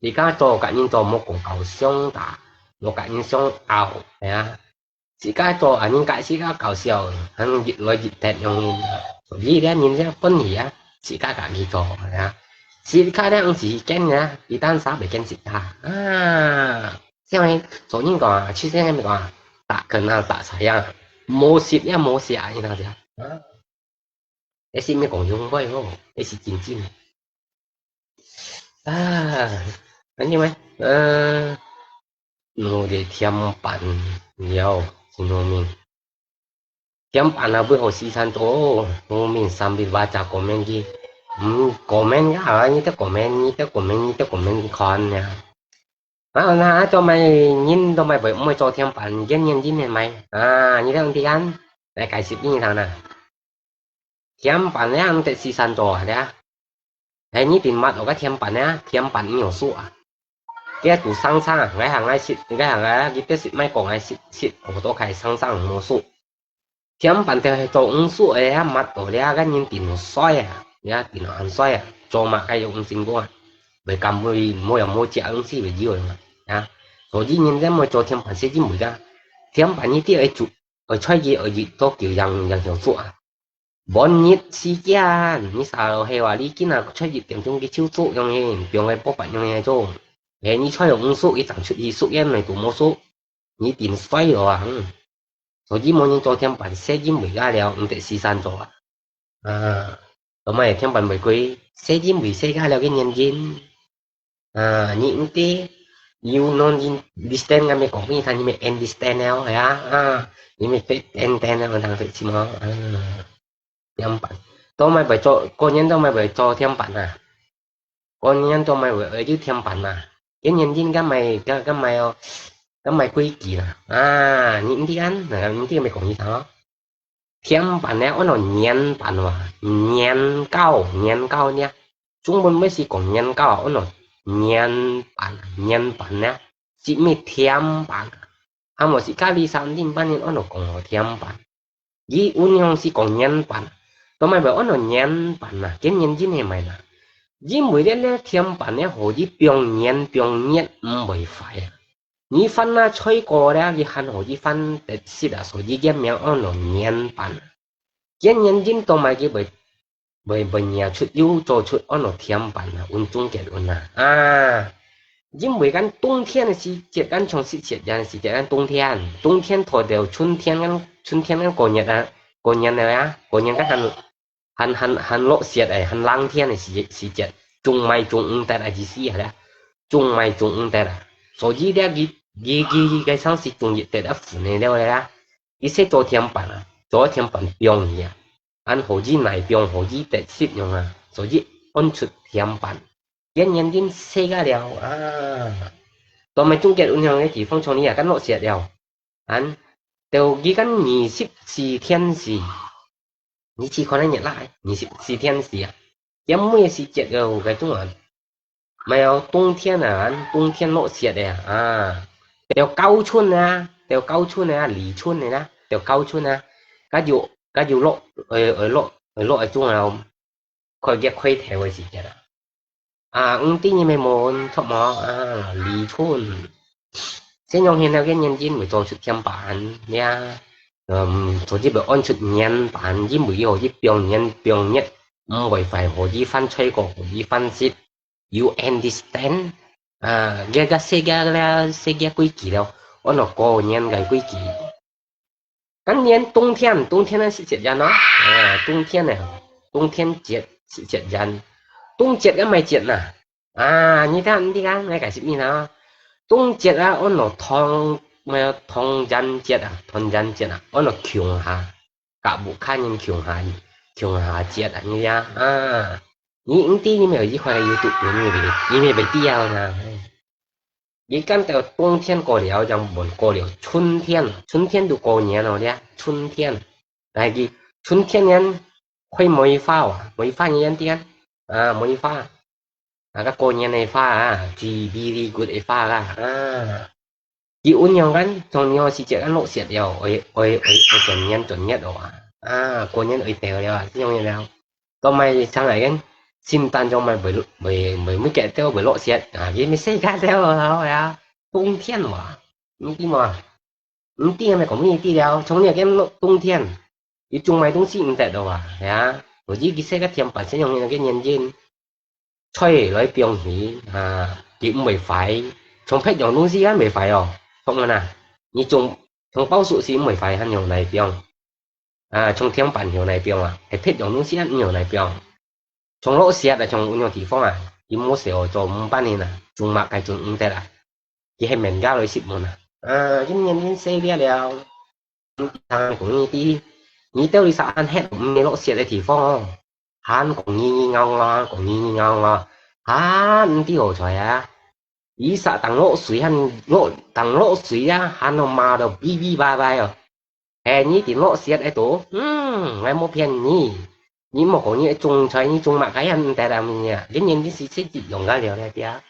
自家做甲人做，莫講搞相打，莫甲人相拗，係啊。自家做，啊，人甲自家搞笑，還越來越忒樣。所以咧，人咧分離啊，自家家己做，係啊。自家咧毋係見啊，佢單儕袂見自家啊。像做人講啊，出世人講啊，打梗啊，打柴啊，無食也無食啊，你知道啊？這係毋係講用話哦，這係真正。 啊，恁樣咩？呃，我个天板了，真好命。天板啊，為何四散走？好命三日話只comment佢，嗯，comment啊，你得comment，你得comment，你得comment佢看呀。啊，那做麼人都麼會，毋會做天板，人人人人麼？啊，你得用點，來解釋你聽啦。 天板咧，毋得四散做啊，咧。係你定抹落个天板咧，天板你有數啊。佢係做生生，𠊎行𠊎食，𠊎行𠊎，佢得食，莫講𠊎食，食好多開生生無數。天板就係做五數个啊，抹到咧，个人定衰啊，也定安衰啊，做麼个又毋成功啊，會甘會，無有無食東西會有啊，啊。所以人家莫做天板，食真會个，天板一定愛做。 愛出去，愛去到叫人，人想做啊。半日時間，你啥係話，你今日出去點鐘去就做樣个，放个波板樣个做。哎，你出去五十，一張出去十元，你都無數，你定衰了啊，嗯。所以無人做天板，世人為家了，毋得四散做啊。啊，做麼个天板玫瑰，世人為世家了个原因。 啊，你毋知，you don't understand，𠊎乜講分你聽，你乜understand了，係啊，啊，你乜understand了，𠊎聽得清楚，啊，天板，做麼會做，過年做麼會做天板啊？過年做麼會，會有天板啊？今年今个買，个，个買哦，个買規矩啦，啊，你毋知啊，你毋知乜講一聲哦。甜粄呢，安到年粄哇，年糕，年糕呢，中文乜係講年糕，安到年粄，年粄呢，係乜甜粄，還無係咖哩三丁粄呢，安到講甜粄。佢溫香係講年粄，做麼會安到年粄啊？佢原因係麼个呢？因為這這甜粄呢，可以放年放月毋會壞啊。你番啊吹過了，佢還可以番得食啊，所以佢名安到年粄啊。佢原因做麼个佢會會會捏出又做出安到甜粄啊，溫中結溫啊。啊，因為講冬天个時節，講像食雪人个時節，講冬天，冬天到到春天，講春天講過年啊，過年了呀，過年講還還還還落雪誒，還冷天个時時節，種麥種毋得啊，意思係啦，種麥種毋得啊。所以咧，佢佢佢佢个生時種一得啊，分个了啦，佢先做甜粄啊，做甜粄放佢啊。 恁好意耐放好意得食用啊，所以安出甜粄。佢原因細个了啊，做麼个中間有樣个地方像你啊，敢落雪了，恁到佢敢二十四天時，你試看啊，熱啦，二十四天時啊，佢每時節有該種啊， 沒有，冬天啊，冬天落雪个啊，啊，到高春啊，到高春啊，立春个啦，到高春啊，該有該有落，呃呃落呃落一種啊，開个開頭个時節啊。啊，毋知你們問著無啊？立春，先用現在个年金會做出甜粄呀，嗯，做這个安出年粄，因為有一放年放月，毋會壞，可以翻菜過，可以翻食。 You understand？啊，這个世界了，世界規矩了，安到過年个規矩。今年冬天，冬天个時節人哦，啊，冬天呢，冬天節時節人，冬節个麼節呐？啊，你看，你看，𠊎解釋你啦。冬節啊，安到團，麼个團圓節啊，團圓節啊，安到共下。 甲午下人共下共下節啊，你呀，啊，你毋知你無有一塊YouTube，你會你會知啊啦。你感覺冬天過了，正換過了春天，春天就過年了咧，春天。來去春天呢，開梅花啊，梅花你知啊？啊，梅花。 啊，該過年个花啊，最very good个花啦，啊。佢有樣个，像你个時節个落雪了，愛愛愛愛轉年轉月哦啊，啊，過年愛到了啊，這樣了。到麼个上來个，聖誕上麼个會會會會結到會落雪啊，佢乜世界了啊，冬天哇，你知無？ 毋知啊，講你知了，從你个冬天，佢種麼東西毋得了啊，係啊，所以佢世界天板先用个原因，菜來放佢，啊，佢毋會壞，從別樣東西也毋會壞哦，同樣啊，你種從包粟係毋會壞，還用來放，啊，從天板用來放啊，係別樣東西也毋用來放。 像落雪啊，像有樣地方啊，佢無雪做毋辦呢啦，種麼个種毋得啦，佢係免價來食物啊。啊，今年天細个了，你聽講你知，你到底係恁歇毋係落雪个地方哦，還講你你咬我，講你你咬我，還毋知好彩啊！ 佢煞當落水還落當落水啊，還好罵到嗶嗶拜拜哦。哎，你定落雪个都，嗯，𠊎無騙你。你莫講你種菜，你種麼个還毋得啊，麼个？你年紀是自己用个了了的啊。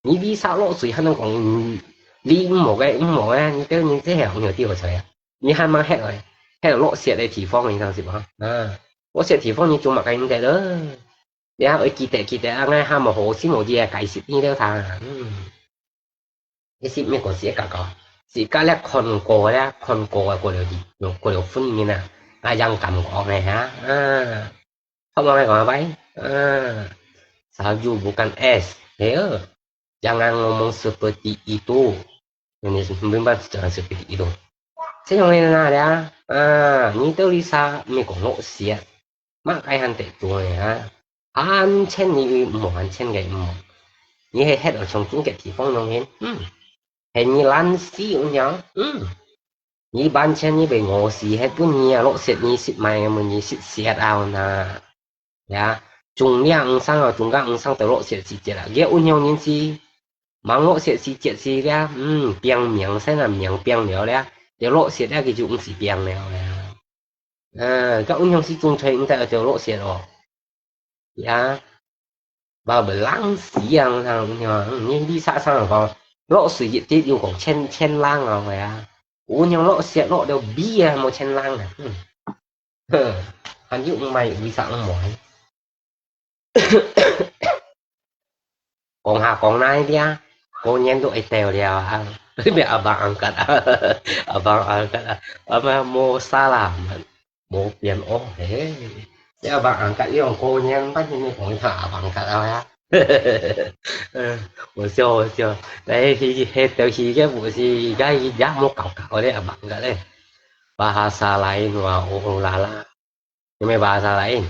你為啥落水還能講，嗯，你毋好个，毋好个，你對你這樣有地方菜啊？你還蠻黑个，黑落雪个地方，你當時嘛，啊，落雪地方你種麼个毋得了。 你愛記得，記得啊，𠊎還無好心無意个解釋你了他。嗯。你識美國是个个，是个咧看過咧，看過个過了，過了分明啊，啊，樣感覺呢哈，啊。好，𠊎來講啊，拜，啊，salju bukan es，哎喲，jangan ngomong seperti itu，你明白jangan seperti itu？這種人哪裡啊？啊，你到底啥，美國落雪。 麼个還得做呢哈？還錢你毋好，還錢个毋好。你係歇到像中國地方樣形，嗯，係你懶死有樣，嗯，你還錢你會餓死，係分你啊，落雪你食麼个，你食雪啊那，呀，種了毋生啊，種个毋生到落雪時節啊，佢有樣人是，吂落雪時節是个，嗯，病命先啊，命病了咧，要落雪咧，佢就毋使病了咧。啊，該恁樣係種菜毋得愛著落雪哦。呀，話會冷死啊，你你你啥啥講，落水一滴又講千千冷啊，係啊，有樣落雪落到尾啊，無千冷啊，嗯，哼，還有毋係為啥毋會？講下講哪啲啊，過年都會到了啊，你阿爸angkat啊，阿爸angkat啊，阿爸無salah，無變哦，嘿，你阿爸angkat用過年，反正你講他阿爸angkat啊呀。嗯，好笑好笑，但係係係到係个毋係，而家也無搞搞咧，阿爸angkat咧，bahasa lain話哦啦啦。 有無bahasa lain？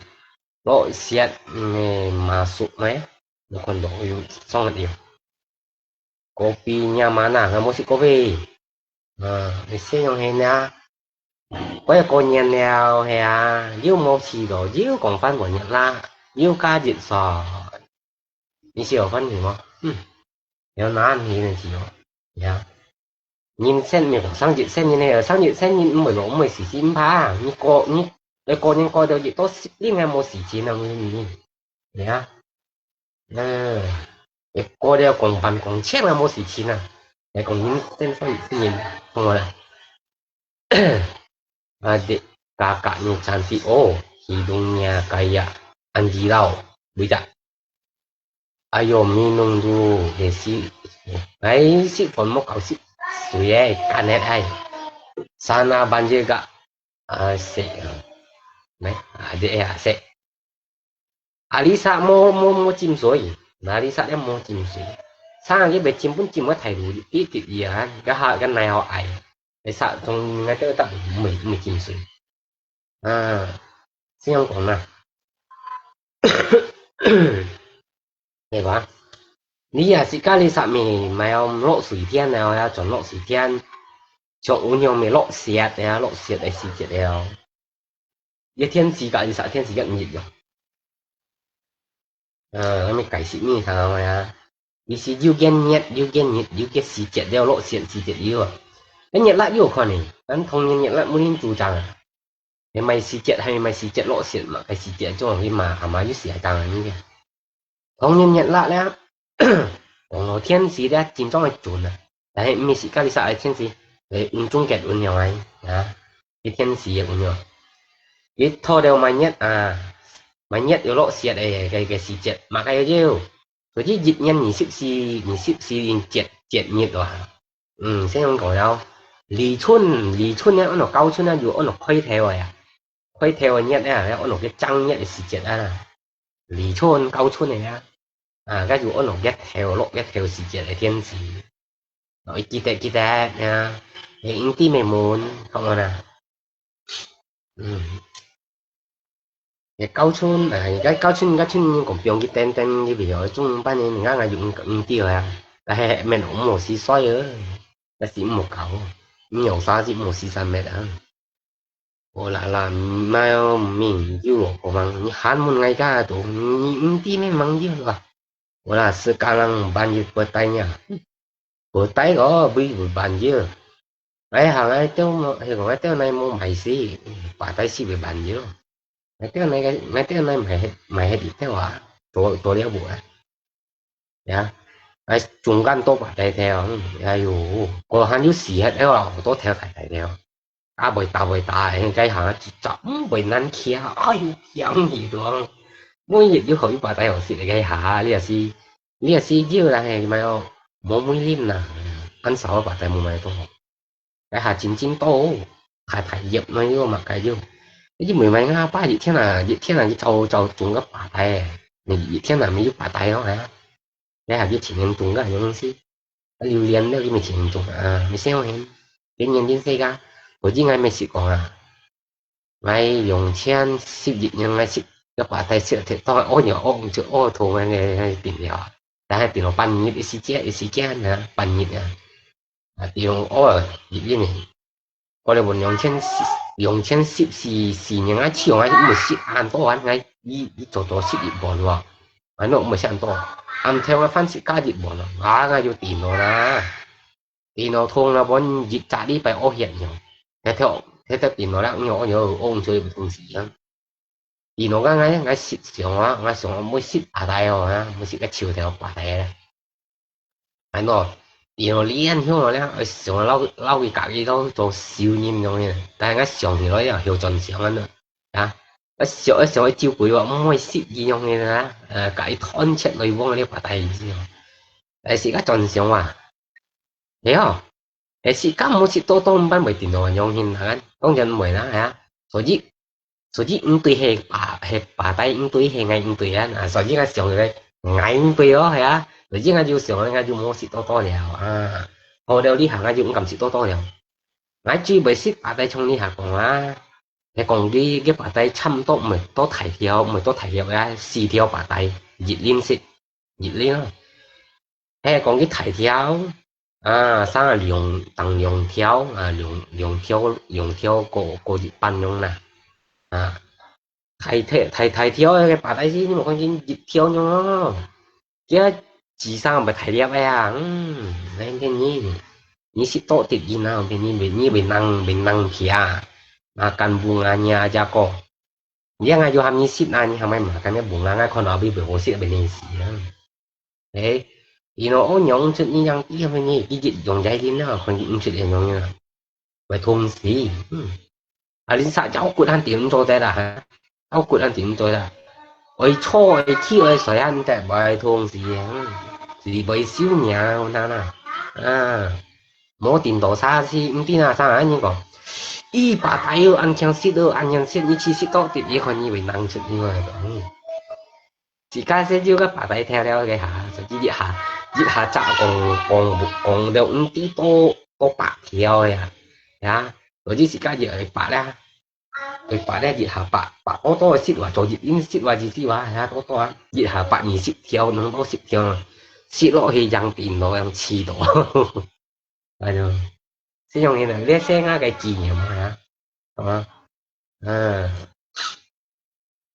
落雪，嗯，masuk咩？有看到有上有。Kopinya mana？𠊎無食kopi。啊，你先用現啊。我要過年了，係啊，又無去到，又講翻過年啦，又加一歲。你識有翻去無？嗯，有哪裡能去哦？呀。 人生命，生日生日呢，生日生日毋會落，毋會時間毋怕，你過你，你過年過到越多，另外無時間啊，你你，你啊，嗯，你過了講飯講錢啊，無時間啊，來講人生生日生日，懂無啦？Adik kakaknya cantik, oh, hidungnya kayak anjirau, betul tak? Ayo minum dulu, Desi. Ai, si pon mo kau si sui ai, kanet ai. Sana banjir gak, ah, sek. Nè, ada eh, sek. Alisa mo, mo, mo chim sui. Alisa dia mo chim sui. Sang cái bê chim pun chim mo thai lu, ti ti ya, gak ha, gak nai ho ai. Alisa trong ngai tơ tak mo, mo chim sui. À, xin ông cũng nè. Nghe quá. Ni ya si kali sa mi mai om lok sui thian nè, ya chọn lok sui thian. Chọn u nhông mi lok siat ya, lok siat ai si siat ya. Ya thiên si kali sa thiên si yak nhiệt ya. Ờ, mi cái si mi sao ya. Isi yu gen nhiệt, yu gen nhiệt, yu gen si siat ya, lok siat si siat ya. Cái nhiệt lạ yu kho ni, kan thong nhiệt nhiệt lạ mu nin tu chang. Cái mai si siat hay mai si siat lok siat mà cái si siat cho cái mà à mà yu si ai chang ni. Thong nhiệt nhiệt lạ lẽ. Thong lo thiên si lẽ, chính trong ai chun à. Tại mi si kali sa ai thiên si. Để un chung kết un nhau ai. Ya. Cái thiên si ya un nhau. Cái thô đều mai nhiệt à. Mai nhiệt yu lok siat ai cái cái si siat mà cái yu. Có chứ dịch nhân nhị sip si, nhị sip si in siat siat nhiệt rồi. 嗯，先用講了。離春，離春呢，安到高春呢，有安到開頭个呀。開頭个熱啊，安到个正熱个時節啊。離春，高春个呀。啊，該有安到熱頭，落熱頭時節个天時。哦，記得，記得呀。你應知咩門，好無啊？嗯。 个高春，啊，个高春，高春講放去等等，你袂曉中班呢，人家有毋毋對啊，但係面無死衰啊，但是無搞，你有啥是無死三滅啊？我啦啦，毋係哦，毋明有哦，講你喊問𠊎家都，你毋知咩忙有啊？我啦，sekarang banjir bertanya. Bertai ko, bui berbanjir. Ai hang ai têu, ai kong ai têu nai mo mai si, pa tai si berbanjir. Ai têu nai, ai têu nai mai het, mai het têu a, to, to liao bu a. Ya, ai chung kan to pa tai têu, ai yu, ko han yu si het têu a, to têu tai tai têu. Á會打會打，該下一隻毋會難企啊，哎喲，驚佢多。每日要學一把帶學識个下，你也是，你也是要啦，嘿，買哦，無每日啦，恁少一把帶無買到。該下真正多，下大葉那有嘛該有。你每買啊，八一天啊，一天啊，你找找中个八袋，你一天啊，没有八袋哦，哎。 你還去尋人中个，有東西。啊，榴槤了，你咪尋人中啊，咪小心。今年真細个，我應該沒食過啊。𠊎兩千十一年𠊎食，个八袋食忒，當然屙尿屙毋出，屙肚个个个病了。但係病了半日，一時間，一時間啊，半日啊。啊，病屙，一一年。 過了分兩千四，兩千十四，四年啊，去啊，毋係食恁多啊，𠊎一，一做做食一半哇。啊，那毋係恁多，暗頭啊，飯食加一半啊，啊，𠊎就電腦啦，電腦通啦，分一隻禮拜屙血尿，該條這隻電腦咧，有有有出來毋同時啊。電腦个𠊎𠊎識想啊，𠊎想愛識白帶哦，啊，愛識个手條白帶咧。哎喏，電腦練曉了咧，愛想撈撈佢家己都做小人樣个，但係𠊎想起來又曉轉想啊呢，啊，愛想愛想愛照顧哦，毋會識佢樣个啦，呃，家己斷絕來往个白帶意思哦。但係个轉想啊，係哦。 係自家無識多多，毋般會電腦樣形啊？當然毋會啦，係啊。所以，所以毋對係白係白帶毋對，係𠊎毋對啊，啊，所以𠊎想个𠊎毋對哦，係啊。所以𠊎就想𠊎就無識多多了啊。好了，這下𠊎就毋敢識多多了。𠊎最毋會識白帶像這下講啊，係講佢个白帶差毋多毋會到大條，毋會到大條啊，四條白帶，一輪識，一輪啊。 係講佢大條，啊，生兩，當兩條，啊，兩，兩條，兩條過，過一半樣啦。啊，大條，大，大條个白帶係，你無看見一條樣咯。佢个子生毋係大粒个啊，嗯，lain騙你，你識多滴音啊，騙你，你會能，會能聽啊，makan bunganya jago。 你啊，有喊你識啊，你喊𠊎makan个bunganya，看到會會好食，會你死啊。誒，你喏，我樣出你樣，你喊你，你一樣在這呢，看你毋出个樣啊。會痛死，嗯。啊，你撒嬌骨還頂做得啦，哈？嬌骨還頂做得啦。會坐，會企，會睡，還得會痛死啊，嗯。是會燒命啊，那啦，啊。 無頂多啥事，毋知哪啥，恁樣講。伊白帶哦，恁強食哦，恁樣食，你去食到底，你看你會能出你个講。自家先就个白帶跳了个哈，所以一下，一下早講，講，講了毋知多，多百條呀，呀，所以自家就會白啦。 佢白咧，一下白，白多多个食話，做一दिन食話，一食話，係啊，多多啊，一下白二十條，兩到十條啊，食落去樣變到樣刺到。哎喲，這種人啊，這係𠊎个經驗啊，係嘛？嗯，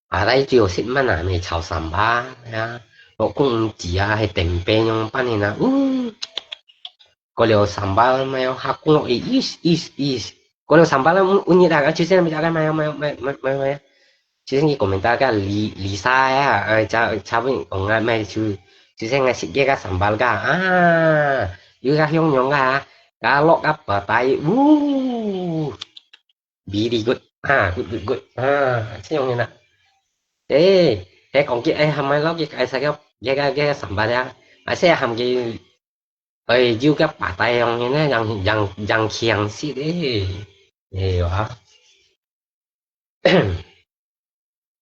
啊，來就食滿啊，咪炒三巴啊，落公子啊，係等杯樣般个啊，嗯。 過了三八咩哦，下公落去，is is is。過了三八啦，有有日啊，就先咪大概咩咩咩咩咩，就先你講明大概離離晒啊，哎，差差不多講啊咩就，就先个食个个三八个啊，有个香香个啊，个落个白帶，嗚，very good啊，good good good啊，這樣个啦。誒，誒講起誒，係咪落去介紹个个个个三八啊？啊，先喊佢 哎，有个白帶樣呢，樣樣樣強勢咧，哎哇！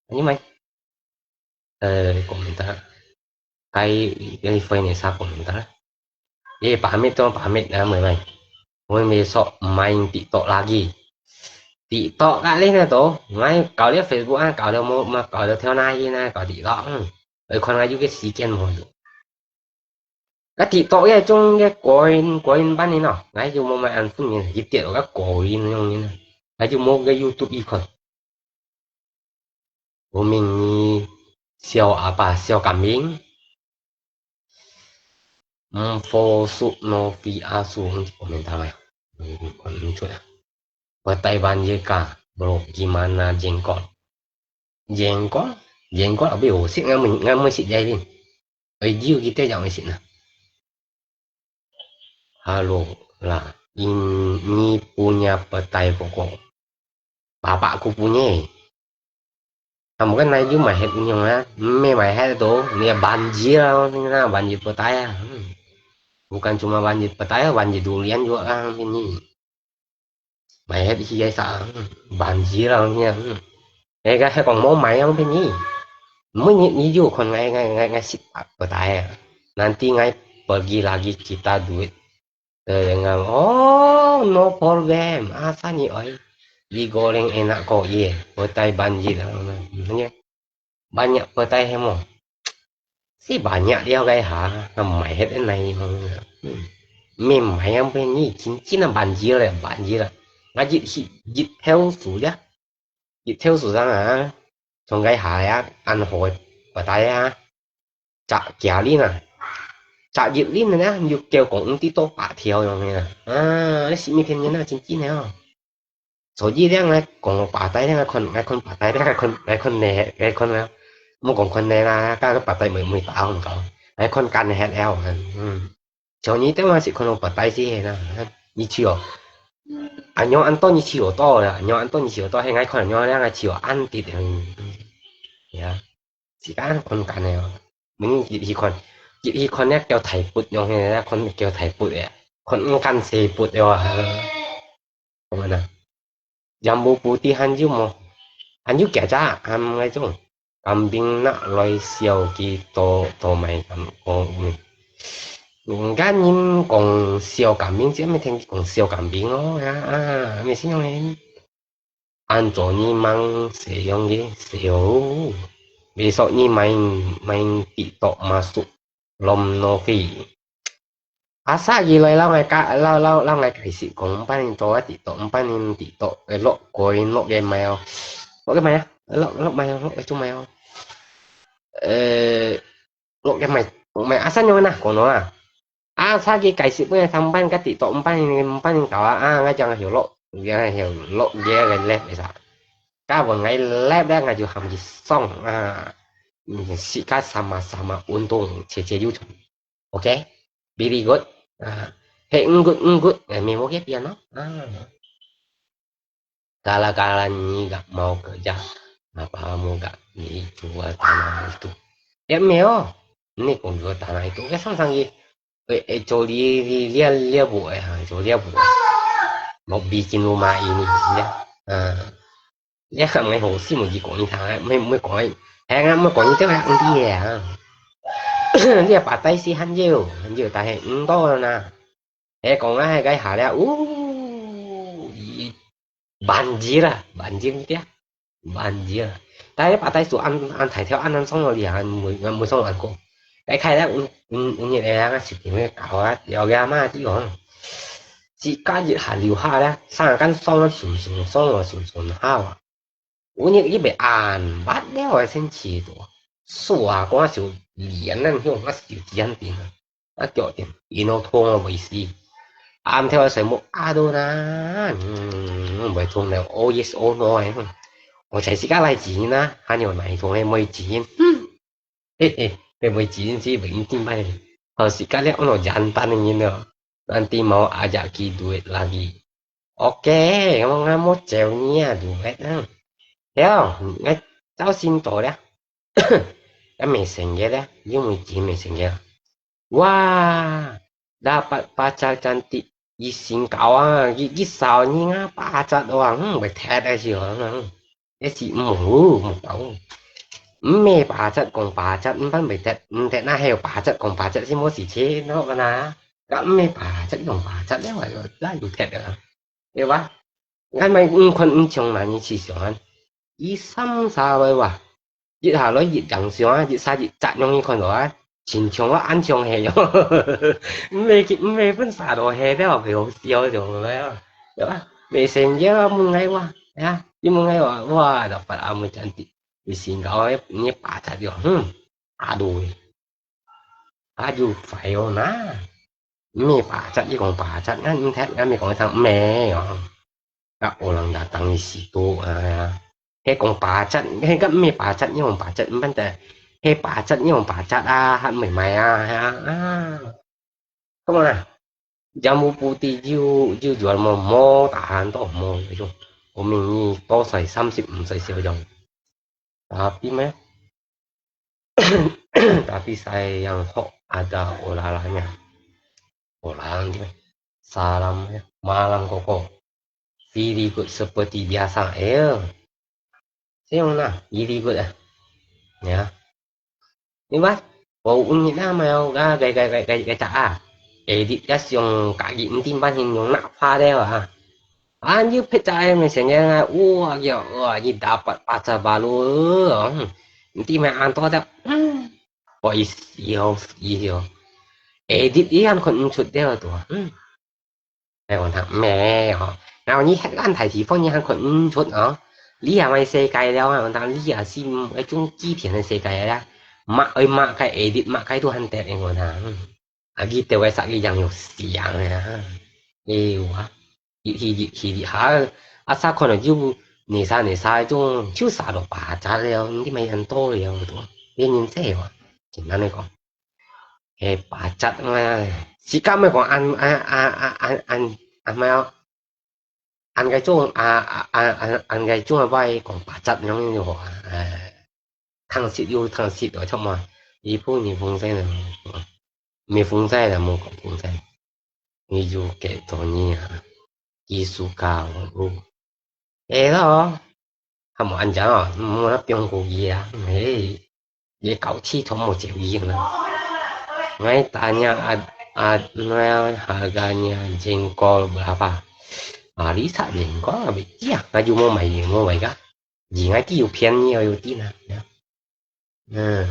你咪，呃，komentar，該該分你啥komentar？誒，pamit都pamit啊，妹妹，我们说main TikTok lagi。TikTok kali na to, ngai kau dia Facebook ah, kau dia mo, ma kau dia theo na na, kau TikTok. Hmm. Oi, kon ngai juga si ken mo. Ka TikTok ya chung ya koin koin ban ni no. Ngai ju mo mai an fun ni, ki tiet ka koin yong ni na. Ngai ju mo ka YouTube i kon. Hu ming ni siau apa, siau kambing. Mfo su no fi asu, komentar mai. Kon ni chua. Petai banjir ka, bro, gimana jengkol? Jengkol? Jengkol abi osit ngai mun ngai mun sit jai din. Oi jiu kita jang osit na. Halo lah, ini punya petai pokok. Bapakku punya. Kamu kan nai jiu mai het nyong ah, me mai het to, ni banjir lah, ni na banjir petai ah. Hmm. Bukan cuma banjir petai, banjir durian juga kan ini. Mai het hi ai sa, banjir lah ni. Eh, ka hai kong mo mai yang pe ni. Mo ni ni ju kon ngai ngai ngai ngai sit petai. Nanti ngai pergi lagi kita duit. Eh, ngam, oh, no problem. Asa ni oi. Di goreng enak ko ye. Petai banjir lah. Ni. Banyak petai hemo. Si banyak dia gai ha, ngamai het nai. Hmm. Memang yang pe ni cincin banjir le, banjir. Ngajit hi, jit theo su ya. Jit theo su sang ah. Trong gai ha ya, an hoi petai ya. Chak kia li na. Chak jit li na, yu kêu kong ti to pa theo yong ya. Ah, si mi phen ni na cincin ya. 所以這𠊎講白帶，這𠊎看，𠊎看白帶，這𠊎看，𠊎看你，𠊎看了，莫講看你啦，該个白帶妹妹打毋到，𠊎看乾忒了，嗯。像你等下係看到白帶係啦，你去哦，啊，仰恁多你去哦多啦，仰恁多你去哦多，係𠊎看仰恁𠊎去哦恁跌，嗯，嗯，呀。 自家看看个哦。明入去看，入去看，你叫大筆樣个，看叫大筆个，看毋敢細筆个啊。講啊，jambu putih還有無？還有幾隻啊？還該種，kambing nak來燒佢做，做賣咁講。人家人講燒kambing，只係聽講燒kambing咯，啊，啊，毋係樣个。 安做你吂使用个時候，besok你main, main TikTok masuk lom novi. Asa佢來摎𠊎解，摎，摎，摎𠊎解釋講，毋辦你做啊TikTok，毋辦你TikTok，誒，落個，落个賣哦，落个賣啊，落，落賣哦，落个做賣哦。誒，落个賣，落賣，asa樣啊，講咯啊。 啊，先佢解釋分𠊎聽，毋辦个TikTok，毋辦，毋辦搞啊，啊，𠊎講曉落，𠊎曉落个个left个啥。該分𠊎left咧，𠊎就喊佢爽啊。嗯，自家sama-sama運動，切切有趣。OK？Very good。啊，係，嗯，good，嗯，good，誒，memang OK，變咯。啊。 Gara-gara ni gak mau kerja, apa kamu gak ni jual tanah itu? Ya, meo. Ni kong jual tanah itu. Ke sang sang ye. Eh, eh, coli li lia lia bu eh, ha, coli lia bu. Mau bikin rumah ini, ya. Ha. Ya, mai ho si mau ji kong ni tang, mai mai kong ai. Hai ngan mau kong ni tang, ang dia. Dia patai si han jiu, han jiu tai hai ndo na. He kong a he kai ha lia, u, banjir lah, banjir ni dia, banjir. Tapi patai su an an thai theo an an song lo lia, an mui an mui song lo an ko. Kai kai lia, un un un ni lia, ngan si ti me kau a, yo ya ma ti kong. Si ka ji ha liu ha lia, sang kan song lo sun sun, song lo sun sun ha wa. 有日佢會恁bad了个先試到，手啊，講就連恁樣，啊就這樣定啊，啊腳定，然後痛啊會死。暗頭睡目啊都啦，嗯，會痛了，oh yes oh no个，我才自家來錢啊，還有哪一種个沒錢，嗯。 嘿嘿，會袂錢是袂定歹。好，自家了，安到簡單个人咯。Nanti mau ajak ki duit lagi. Oke，我我無借你啊，duit啊。了，我走先到了。啊，沒生意了，因為錢沒生意了。哇，dapat pacar cantik。 佢先搞啊，佢佢少年啊，八十啊，嗯，會忒个時候，嗯，也是毋好，毋好。毋係八十講八十，毋辦會忒，毋忒那還有八十講八十，是無事情，喏个啦。該毋係八十講八十，了，那有忒个，對吧？ 𠊎買五款五種嘛，你試想看，一三三个哇，一下來一樣相啊，一下一隻樣你看到啊，親像啊，恁像係喲。毋係去，毋係分殺到係了，會好笑種个啊，對吧？袂成了，問𠊎哇，呀，你問𠊎哇，哇，dapat amat cantik，你先搞个，你八隻了，哼，aduh。 啊，就快哦呐。毋係八隻，你講八隻，𠊎毋忒，𠊎毋係講一聲毋係哦。啊，orang datang di situ啊，係講八隻，係个毋係八隻，你講八隻，毋辦得，係八隻，你講八隻啊，還毋係買啊，係啊，啊。Come on啊，jambu putih you you jual mau mau tahan toh mau itu，我明年多歲三十五歲小樣，tapi咩？ Tapi sayang hok ada olalanya. Olalang dia. Salam ya. Malam koko. Very good seperti biasa. Eh. Sayang lah. Very good ah. Ya. Ni ba? Bau unik lah mau ga gai gai gai gai gai cak ah. Edit ya siung kaki entin ban hin yung nak pa deh ah. Anjir pecah ai messenger ngai, wah ya, wah, ni dapat pacar baru. Hmm. Nanti main anto tak. Hmm. Wah, is yo, is yo. Edit iyan kon encut dia tu. Hmm. Ai, orang tak meh ho. Nah, ni hat kan thai ti phone ni han kon encut ho. Lia mai sekai dia, orang tak lia si ai chung ki pian sekai dia. Mak ai mak kai edit mak kai tu han tet orang tak. Hmm. Agi tewai sak lijang yo siang ya. Ewa. Hi hi hi ha. 啊，啥可能就你啥你啥就就啥都巴扎了，你咪很多了，都别人在哇，简单的讲，哎，巴扎嘛，自家咪讲安安安安安安安咩啊，安个种啊啊安安安个种个话讲巴扎样个话，哎，汤匙又汤匙个，怎么？一步你风在呢？没风在了，没讲风在。你有几多年啊？技术高哦。哎咯，还没安讲哦，没那变过去啊，嘿，也搞系统没交易了。Ngai tanya a a ngai harganya jengkol berapa? Ah, lisa jengkol apa? Iya, ngaju mau mai mau mai ka. Ji ngai ti yu pian ni yu tin ah. Ya. Hmm.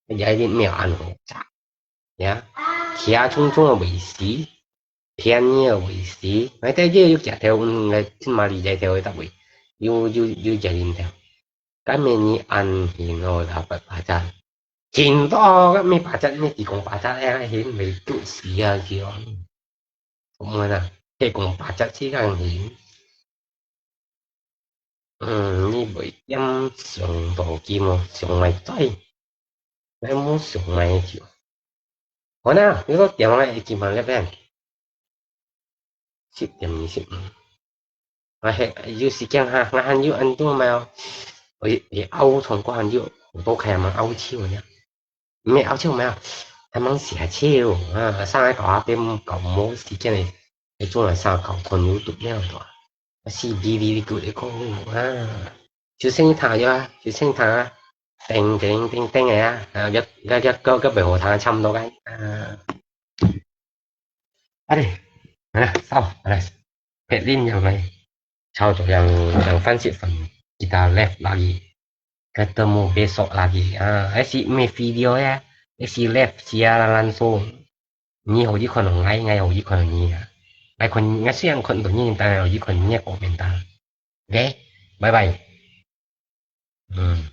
Ya ini mèo an ho cha. Ya. Kia chung chung a wei si. Pian ni a wei si. Ngai tai je yu kia teo ngai tin ma li jai teo ta wei. Yu yu yu jai lin teo. Kan me ni an hin ho dapat pacar. Hin to kan me pacar me ti kong pacar eh hin me tu sia kio. Không muốn à. Cái kong pacar si kan hin. 嗯，你袂點上到金哦，上來在，來無上來就。好啦，你个電話已經放入邊，十點二十五。啊，嘿，有時間哈，我還有恁多嘛哦，我也拗通過還有，我都開嘛拗手呢。 毋係拗手咩啊？還吂寫手啊！上來搞下邊搞無時間咧，你做來上搞看YouTube了多啊？是really good个歌啊！就先聽啊，就先聽啊！叮叮叮叮个啊！啊，一一一个个袂好聽，差毋多个啊！啊咧，啊咧，走，啊咧，別人又來，操作yang yang fansip fan kita live lagi. Ketemu besok lagi. Ah, isi me video ya. Isi live sia langsung. Ni hoi ji kon ngai ngai hoi ji kon ni ya. Ngai kon ngai siang kon tu ni ta hoi ji kon ni ko men ta. Okay, bye bye. Hmm.